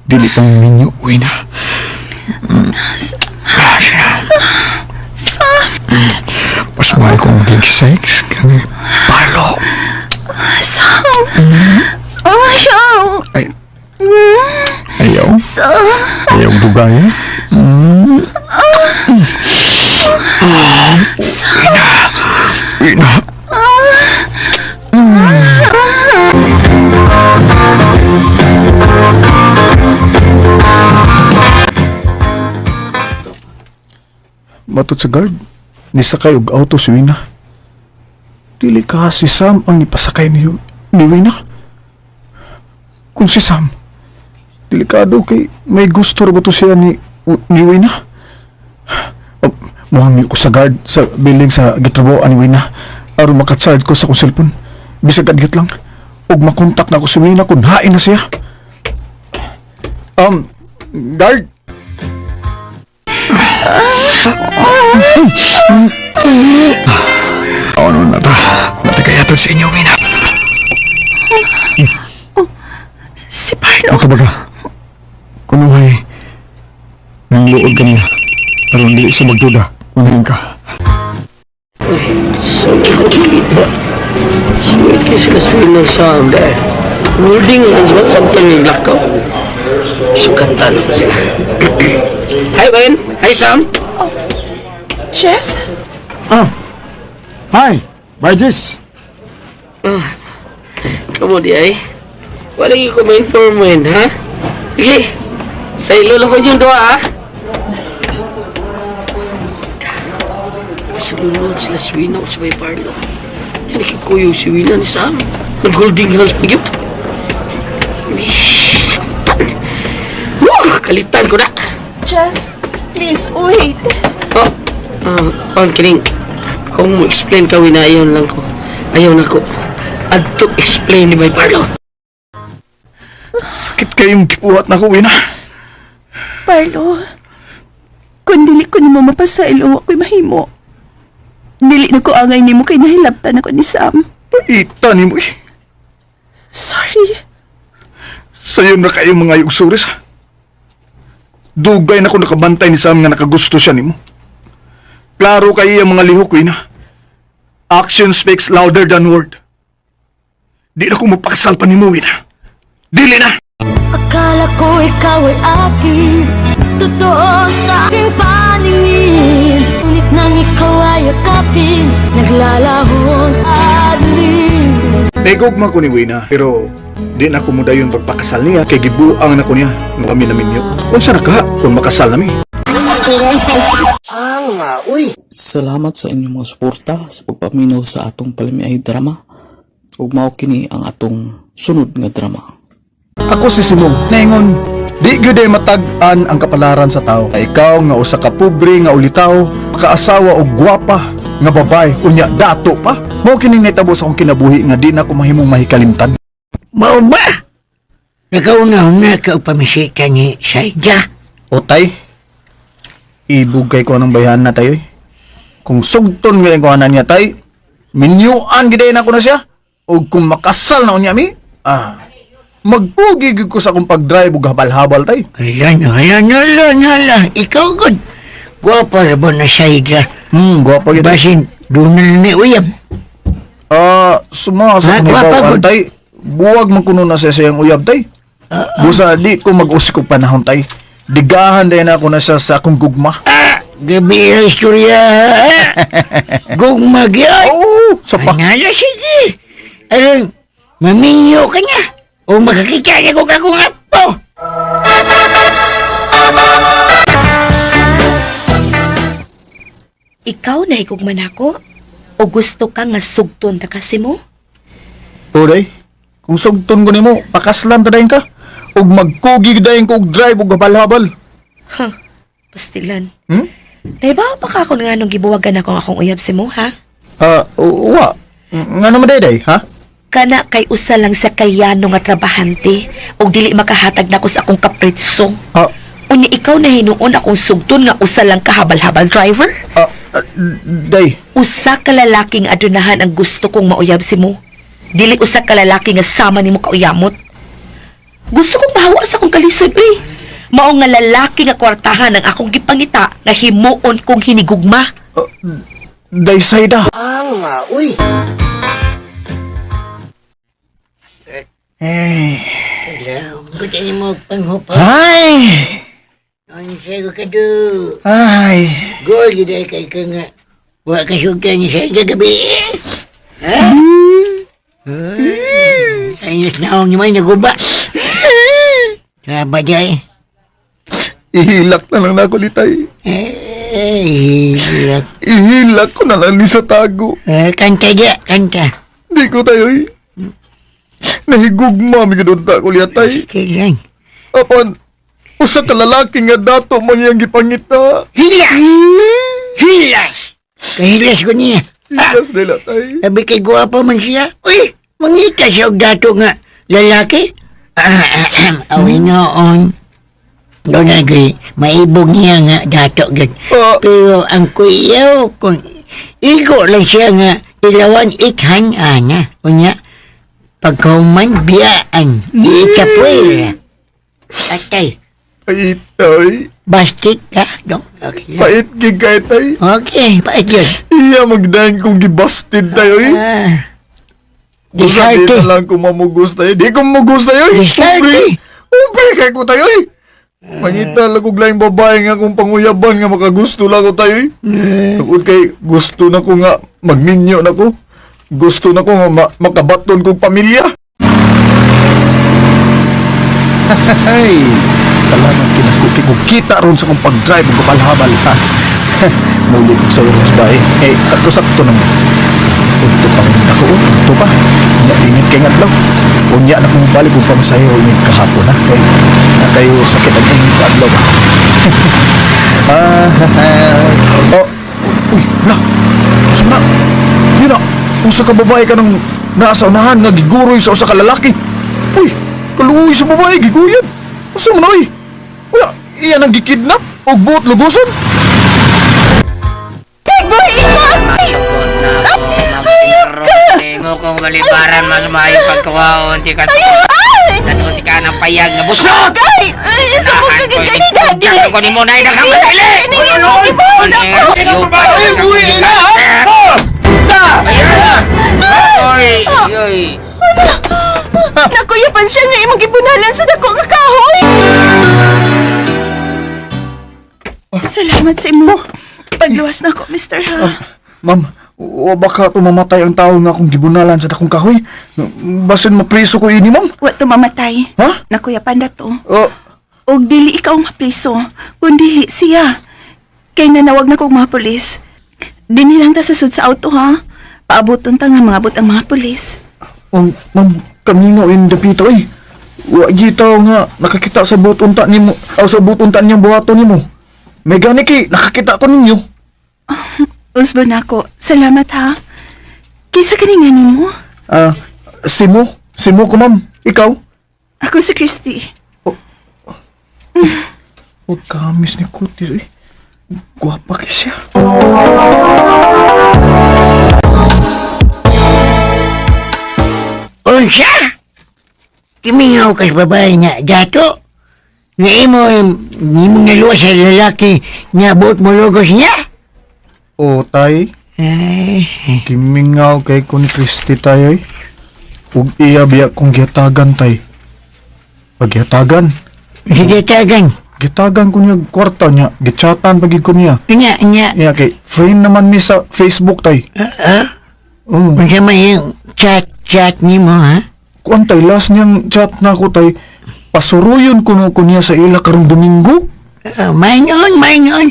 Dili pang minyo, uwi na. Ah, siya. Sam! Mas mahal kong maging sex kani Parlo. Sam! Ayaw! Ay. Ayaw. Sam! Ayaw dugay, eh. Sam! Ina. Matod sa guard, nisakay og auto si Wina. Dili ka si Sam ang nipasakay ni Wina. Kung si Sam, delikado kay may gusto ra ba to siya ni Wina? Oh, muhang ko sa guard sa building sa gitrabahoan ni Wina aron makacharge ko sa akong cellphone. Bisag kadyot lang ug makontak na ko si Wina kung hain na siya. Guard. Ano na ta? Natigayatod sa inyo, Wina. Si Parlo. Ato baga. Kunuhay. Nang luod ka niya. Aron dili siya magduda. Unahin ka. So, kita. Sweet kay sila sweet ng sound eh. Holding as well something in lakaw. Sukatan ko sila. Hi, Ben. Hi, Sam. Jess? Ah. Hi. Bye, Jess. Kamu di ay. Wala yung ko ma-inform mo yun, ha? Sige. Sa ilo lang ko yung doa, ha? Kasalunod sila si Wina o si Bay Parlo. Yan nakikuyog si Wina ni Sam. Nag-holding hands pa yun. Woo! Kalitan ko na. Just, please, wait. Oh, on kining. Kung mo explain ka, Wina, ayaw lang ko. Ayaw na ko. Adto explain ni Bay Parlo. Sakit kayong gipuhat na ko, Wina. Parlo, kung dili ko nimo mapasailo, ako'y mahimo. Dili na ko angay nimo kay nahilabtan ako ni Sam. Paita nimo eh. Sorry. Sayo na kayo mga yugsuris. Dugay na ko nakabantay ni Sam nga nakagusto siya nimo. Klaro kayo ang mga lihok, Wina. Action speaks louder than word. Di na ko mapakasal pa nimo, Wina. Dili na! Akala ko ikaw ay akin, totoo sa aking paningin. Ngunit nang ikaw ay yakapin, naglalaho sa dilim. Naigugma ko ni Wina, pero di na ko mudayon pagpakasal niya kay gibuang na ko niya nga kami naminyo. Unsa na ka kung makasal nami? Salamat sa inyong mga suporta sa pagpaminaw sa atong palamiay drama. Ug mao kini ang atong sunod nga drama. Ako si Simong. Naingon, di gyud ay matag-an ang kapalaran sa tao. Ay ikaw nga usa ka pobre nga ulitaw, kaasawa og gwapa nga babae unya dato pa. Mao kining nahitabo sa akong kinabuhi nga di na ko mahimong mahikalimtan. Mao ba? Nakauna-una ka pamisita ni Saida. Otay, ibugay ko ng bayan na tayo. Eh. Kung sugton galing ko niya tay, minyuan gid na ko na siya. O kung makasal na unya mi, magpugi gyud ko sa akong pag-drive ug habal-habal tay. Ayan, ayan, ayan, ayan. Ikaw, good. Gwapa ra ba na Saida? Gwapa gyud. Basin, doon na ni Uyab. Sumasa Ha, ko gwapa ni gud. tay. Buwag man kuno na siya sa iyang uyab tay. Busa di ko mag-usik og panahon tay. Digahan din ako na siya sa akong gugma. Ah, gabi ang istorya. Gugma gyud. Oo, sa pa. Anala, sige. Aron, maminyo ka na. O makakita na ko kakong apo. Ikaw na higugman ako? O gusto ka nga sugton ta kasi mo? Oday, kung sugton ko nimo, pakaslan ta dayon ka. Ug magkugi dayon ko og drive ug habal-habal. Huh, pastilan. Hmm? Naibaw pa ka kung nga nung gibuwagan ako ang akong uyab si mo, ha? Wa. Nga naman day, ha? Kana kay usa lang sa kayano nga trabahante og dili makahatag nako sa akong kapritso. Unya ikaw na hinuon akong sugton nga usa lang ka habal-habal driver? Day. Usa ka lalaki nga adunahan ang gusto kong mauyab si mo. Dili usa ka lalaki nga sama nimo kauyamot. Gusto kong mahawa sa akong kalisod, uy. Mao nga lalaki nga kwartahan ang akong gipangita nga himuon kong hinigugma. Day Saida. Uy. Eh. Hello, good day mo panghupa. Ay! Unsa ko ka do? Ay! Gol gid ay kay ka nga. Wa ka sugtan ni Saida gabi. Ha? Ay, naong ni may naguba. Saba jay. Ihilak na lang nako litay. Eh, hilak. Ihilak ko na lang ni sa tago. Eh, kanta ja, kanta. Di ko tayo eh. Nahigugma mi gud ta ko liyatay. Kailan? Apan usa ka lalaki nga dato man iyang gipangita. Hilas! Hilas! Kahilas ko niya. Hilas nila tay. Sabi kay guwapo man siya. Uy, mangita siya og dato nga lalaki. Awi noon. Doon na kay maibog niya nga dato gud. Pero ang kuyaw kung igo lang siya nga ilawan ikhan ana. Unya pagkahuman biyaan. Iitapwel. Atay. Pait tay. Bastik ka, dong. Okay. lang. Pait gid kay tay. Okay, pait yun. Iya magdayon kong gibasted tayo eh. Busa di Diskarte. na lang kung mamugos tayo. Di ko mamugos tayo eh. Diskarte. Pobre. Pobre kay ko tayo eh. Mangita lang kog laing babae nga kung panguyaban nga makagusto lang ko tayo eh. Tungod kay gusto na ko nga magminyo na ko. Gusto na ko nga makabaton kog pamilya. Hey, salamat kinako kay kung kita ron sa kong pag-drive ug kapalhabal ha. Muli ko sa urong sa bahay. Eh, sakto-sakto naman. Udto pa rin ako, udto pa. Unya, init kay adlaw. Unya na kong balik kung pamasahe o init kahapon na. Kay, na kayo sakit ang init sa adlaw ba? Ah, oh, uy, la. Usa na. Yun na. Usa ka babae ka nang nasa unahan nga giguroy sa usa ka lalaki. Uy, kaluoy sa babae, giguyan. Usa man oy. Wala, iyan ang gikidnap og buot luguson. Mo kong balibaran mas maayo pagkuhaon ti ka. Natuti ka ng payag nga buslot. Ay, ay, sabog ka gid kani, Daddy. Ko ni mo na inang dili. Ay, buhi na. Oy, oy. Nakuyapan siya nga imong gibunalan sa dako nga kahoy. Salamat sa imo. Pagluwas na ko, Mr. Ha. Ma'am, o baka tumamatay ang tao nga akong gibunalan sa dakong kahoy. Basin mapriso ko ini, ma'am. Wa tumamatay. Ha? Nakuyapan na to. Oh. Og dili ikaw mapriso, kun dili siya. Kay nanawag na kog mga pulis. Dinhi lang ta sa sud sa auto ha. Paaboton ta nga mangabot ang mga pulis. Ma'am, kami nga in dapito eh. Wa gitaw nga nakakita sa buot unta nimo, o sa buot unta niyang buhaton nimo. May gani kay nakakita ko ninyo. Usbo na ako. Salamat ha. Kinsa kani nga nimo? Ah, Simo, Simo ko ma'am. Ikaw? Ako si Christy. Huwag kamis ni Kutis eh. Gwapa kay siya. Unsa? Kimingaw ka sa babae nga dato? Nga imo, imo naluwas sa lalaki nga buot mo lugos niya? O, tay. Ay, Kimingaw kay ko ni Christy tay ay. Ug iya biya kong gihatagan tay. Paghihatagan. Sige tagan. Gitagan ko niya kwarta niya. Gichatan pagid ko niya. Nya, nya. Niya kay friend naman mi sa Facebook tay. Ah? Oh. Unsa man yung chat-chat nimo ha? Kuan tay last niyang chat na ako tay. Pasuruyon ko no ko niya sa ila karong Domingo. Mine on, mine on.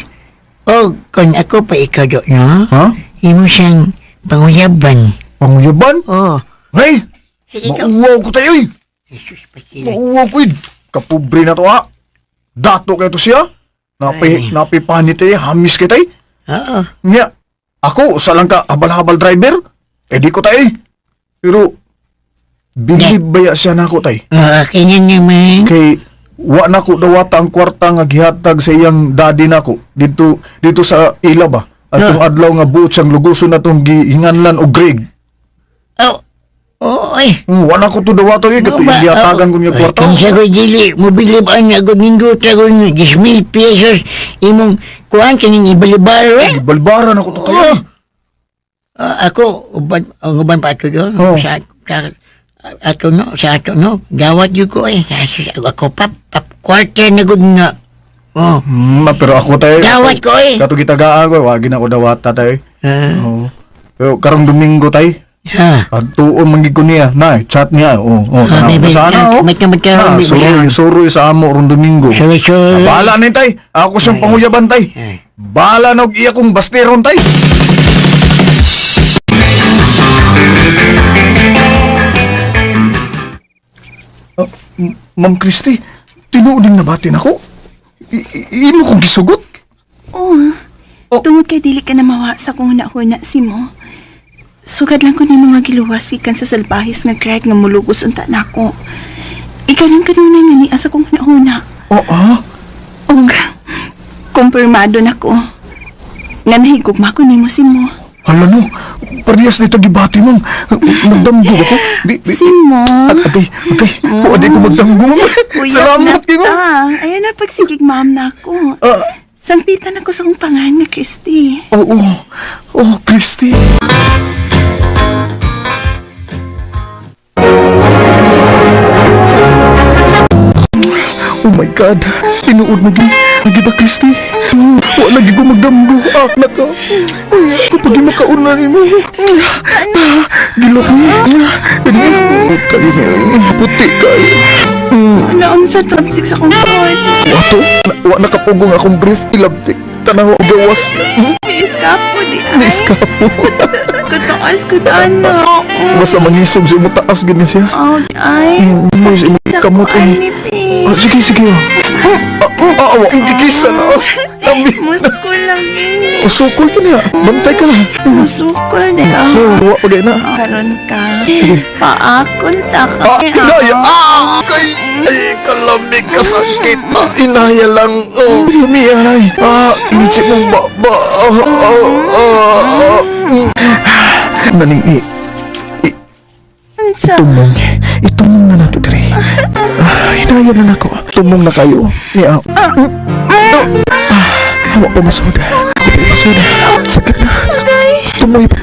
O, kung ako pa ikaw do, no? Ha? Imo siyang panguyaban. Panguyaban? Oo. Ngay! Sige, ikaw. Mauwaw ko tayo eh. Jesus, pasila. Mauwaw ko eh. Kapobre na to ha. Dato kay to siya. Napi, napipanit eh. Hamis kay tay. Oo. Nya, ako, usa lang ka habal-habal driver. Eh di ko tay. Pero, bilib baya siya nako tay. Oo, kanya naman. Kay, wa na ko dawata ang kwarta nga gihatag sa iyang daddy nako dito dito sa ila ba. Atong adlaw nga buot siyang luguson natong gihinganlan og Greg. Oh, oo eh. Wa na ko to dawata eh kato Ba, gihatagan ko niya kwarta. Kung sa ko dili, mobilib ang ako nindot ako 10,000 pesos imong kuan kaning ibalibaro eh. Ibalbaran ako to tayo. Ako uban ang uban pa ato doon Oh. sa ato no sa ato no gawat jud ko eh ako pap pap quarter na gud nga. Oh. Pero ako tayo. Dawat ko eh. Kato gitagaan ko, wagi na ko dawata tayo. Oo. Pero karong Domingo tay. Ha. Adtuon man gid ko niya. Na, chat niya. Oo, oh, Ah, oh, sana oh. may Ah, suroy, suroy sa amo rong Domingo. Suroy, suroy. Ah, bahala na yun, tay. Ako siyang panguyaban tay. Bahala na og iya kong bastiron tay. Ah, Ma'am Christy, tinuod ning nabati nako. Imo kong gisugot. Oo. Tungod kay dili ka na mawa sa kung huna-huna si mo. Sugad lang ko nimo nga giluwas gikan sa salbahis nga Greg nga mulugos unta nako. Ikaw lang kanunay nga niya sa kung huna-huna. Oo, ah? Og kumpirmado na ko nga nahigugma ko nimo si mo. Hala no, parehas nito gibati ma'am. Magdamgo ako. Di, Simo. Agay, agay. Wa di ko magdamgo ma'am. Salamat kay ma'am. Ayan na pagsigig ma'am na ako. Sampitan ako sa kong pangalan nga Christy. Oo, oh, Christy. Oh my God, tinuod mo gi. Lagi ba, Christy? Wa lagi ko magdamgo. Ah, naka. Uy, kapag di makauna ni mo. Gilok ni. Ini, kayo na. Puti kayo. Naon sa traffic sa kong phone. Wato, wa nakapugong akong brief ilabtik. Tanaw og gawas. Ni-eskapo di ay. Ni-eskapo. Kutaas ko ano. Basta mangisog sa imong taas gani siya. Oh, di ay. Mo sa imong kamot ay. Ah, sige, sige. Ah, ah, ah, gikisa na. Ami. Musukol lang ini. Usukol pa niya. Bantay ka. Musukol na. Wa pa gay na. Karon ka. Sige. Paakon ta ka. Ah, inaya. Ah, kay, ay, kalamig kasakit. Ah, inaya lang. Oh, lami ay. Ah, initsi mong baba. Ah, ah, ah, ah. Maning i, Unsa? tumong. Itumong na nato diri. Ah, inaya na nako. Tumong na kayo. Niya. Ah, hawa pa masud. Ako pa masud. Sakit na. Tumoy pa.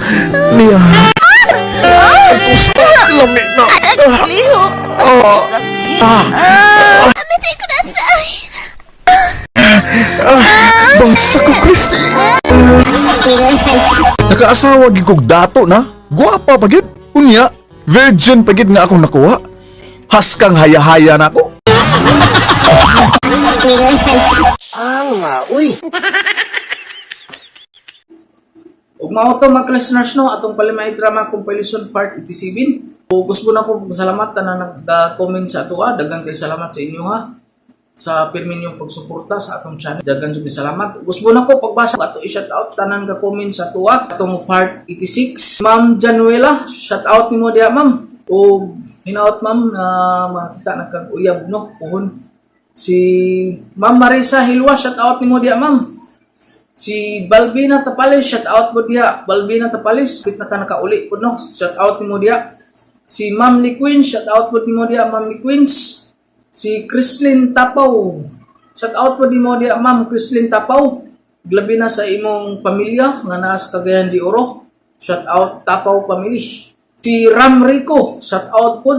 Niya. Gusta, lami na. Ah, Lihok. ah, ah. Ah, bangsa ko, Christy. Nakaasawa gid kog dato na. Guwapa pa gid. Unya, virgin pa gid nga akong nakuha. Haskang haya-haya na ako. Ug mao to mga listeners no, atong palimay drama compilation part 87. O gusto na ko pasalamat tanan nag-comment sa ato ah. Daghan kay salamat sa inyo ha sa pirmi ninyong pagsuporta sa atong channel. Daghan jud kay salamat. Gusto na ko pagbasa ato i-shout out tanan ka comment sa ato ah. Atong part 86. Ma'am Januela, shout out nimo diha, ma'am. O hinaot, ma'am, na makita na kag uyab no puhon. Si Ma'am Marisa Hilwa, shout out nimo diha, ma'am. Si Balbina Tapales, shout out mo diha. Balbina Tapales, pit na ka nakauli po no. Shout out nimo diha. Si Ma'am Lee Queen, shout out po nimo diha, Ma'am Lee Queens. Si Chrislyn Tapaw, shout out po nimo diha, Ma'am Chrislyn Tapaw. Glabi na sa imong pamilya nga naa sa Cagayan de Oro. Shout out Tapaw family. Si Ram Rico, shout out po.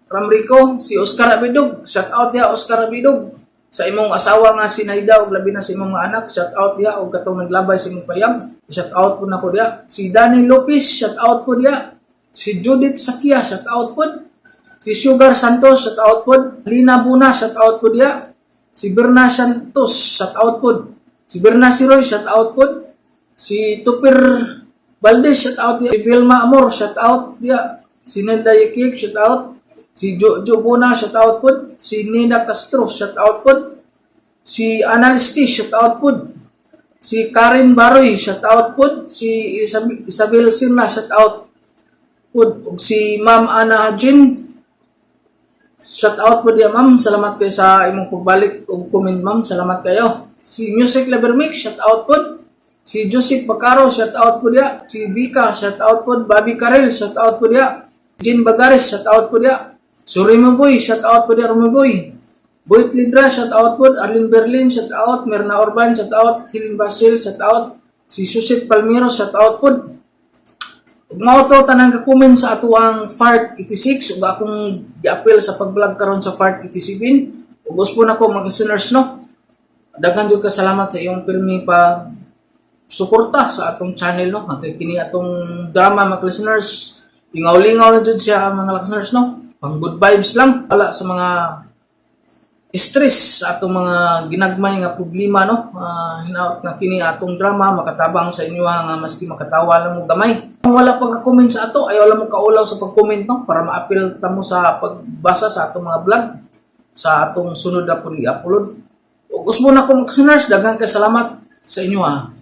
Ram Rico, si Oscar Abidog, shout out diha, Oscar Abidog. Sa imong asawa nga si Naida ug labi na sa imong mga anak, shout out diha og katong naglabay sa imong payag. Shout out po nako diha. Si Danny Lopez, shout out po diha. Si Judith Sakia, shout out po. Si Sugar Santos, shout out po. Lina Buna, shout out po diha. Si Berna Santos, shout out po. Si Berna Siroy, shout out po. Si Tupir Valdez, shout out diha. Si Vilma Amor, shout out diha. Si Nelda Yekik, shout out. Si Jojo Buna, shout out po. Si Nina Castro, shout out po. Si Analisti, shout out po. Si Karen Baroy, shout out po. Si Isabel Sirna, shout out po. Ug si Ma'am Ana Hajin, shout out po diya, ma'am. Salamat kayo sa imong pagbalik ug comment, ma'am. Salamat kayo. Si Music Lover Mix, shout out po. Si Joseph Bacaro, shout out po diya. Si Vika, shout out po. Bobby Karel, shout out po diya. Jean Bagares, shout out po diya. Si Remo Boy, shout out po diya, Remo Boy. Boyt Lidra, shout out po. Arlene Berlin, shout out. Mirna Orban, shout out. Hilin Basil, shout out. Si Susit Palmiro, shout out po. Ug mao to tanan ka comment sa atuang part 86 ug akong giapil sa pag-vlog karon sa part 87. Ug gusto nako mga listeners no. Daghan jud ka salamat sa iyong pirmi pag suporta sa atong channel no. Hangtod kini atong drama, mga listeners. Lingaw-lingaw na jud siya, mga listeners no. Pang good vibes lang wala sa mga stress sa atong mga ginagmay nga problema no. Hinaot nga kini atong drama makatabang sa inyo nga maski makatawa lang mo gamay. Kung wala pa ka-comment sa ato, ayaw lang mo kaulaw sa pag-comment no para maapil ta mo sa pagbasa sa atong mga vlog sa atong sunod na pud i-upload. Ug usbo na ko, mga listeners, daghan kay salamat sa inyo ha.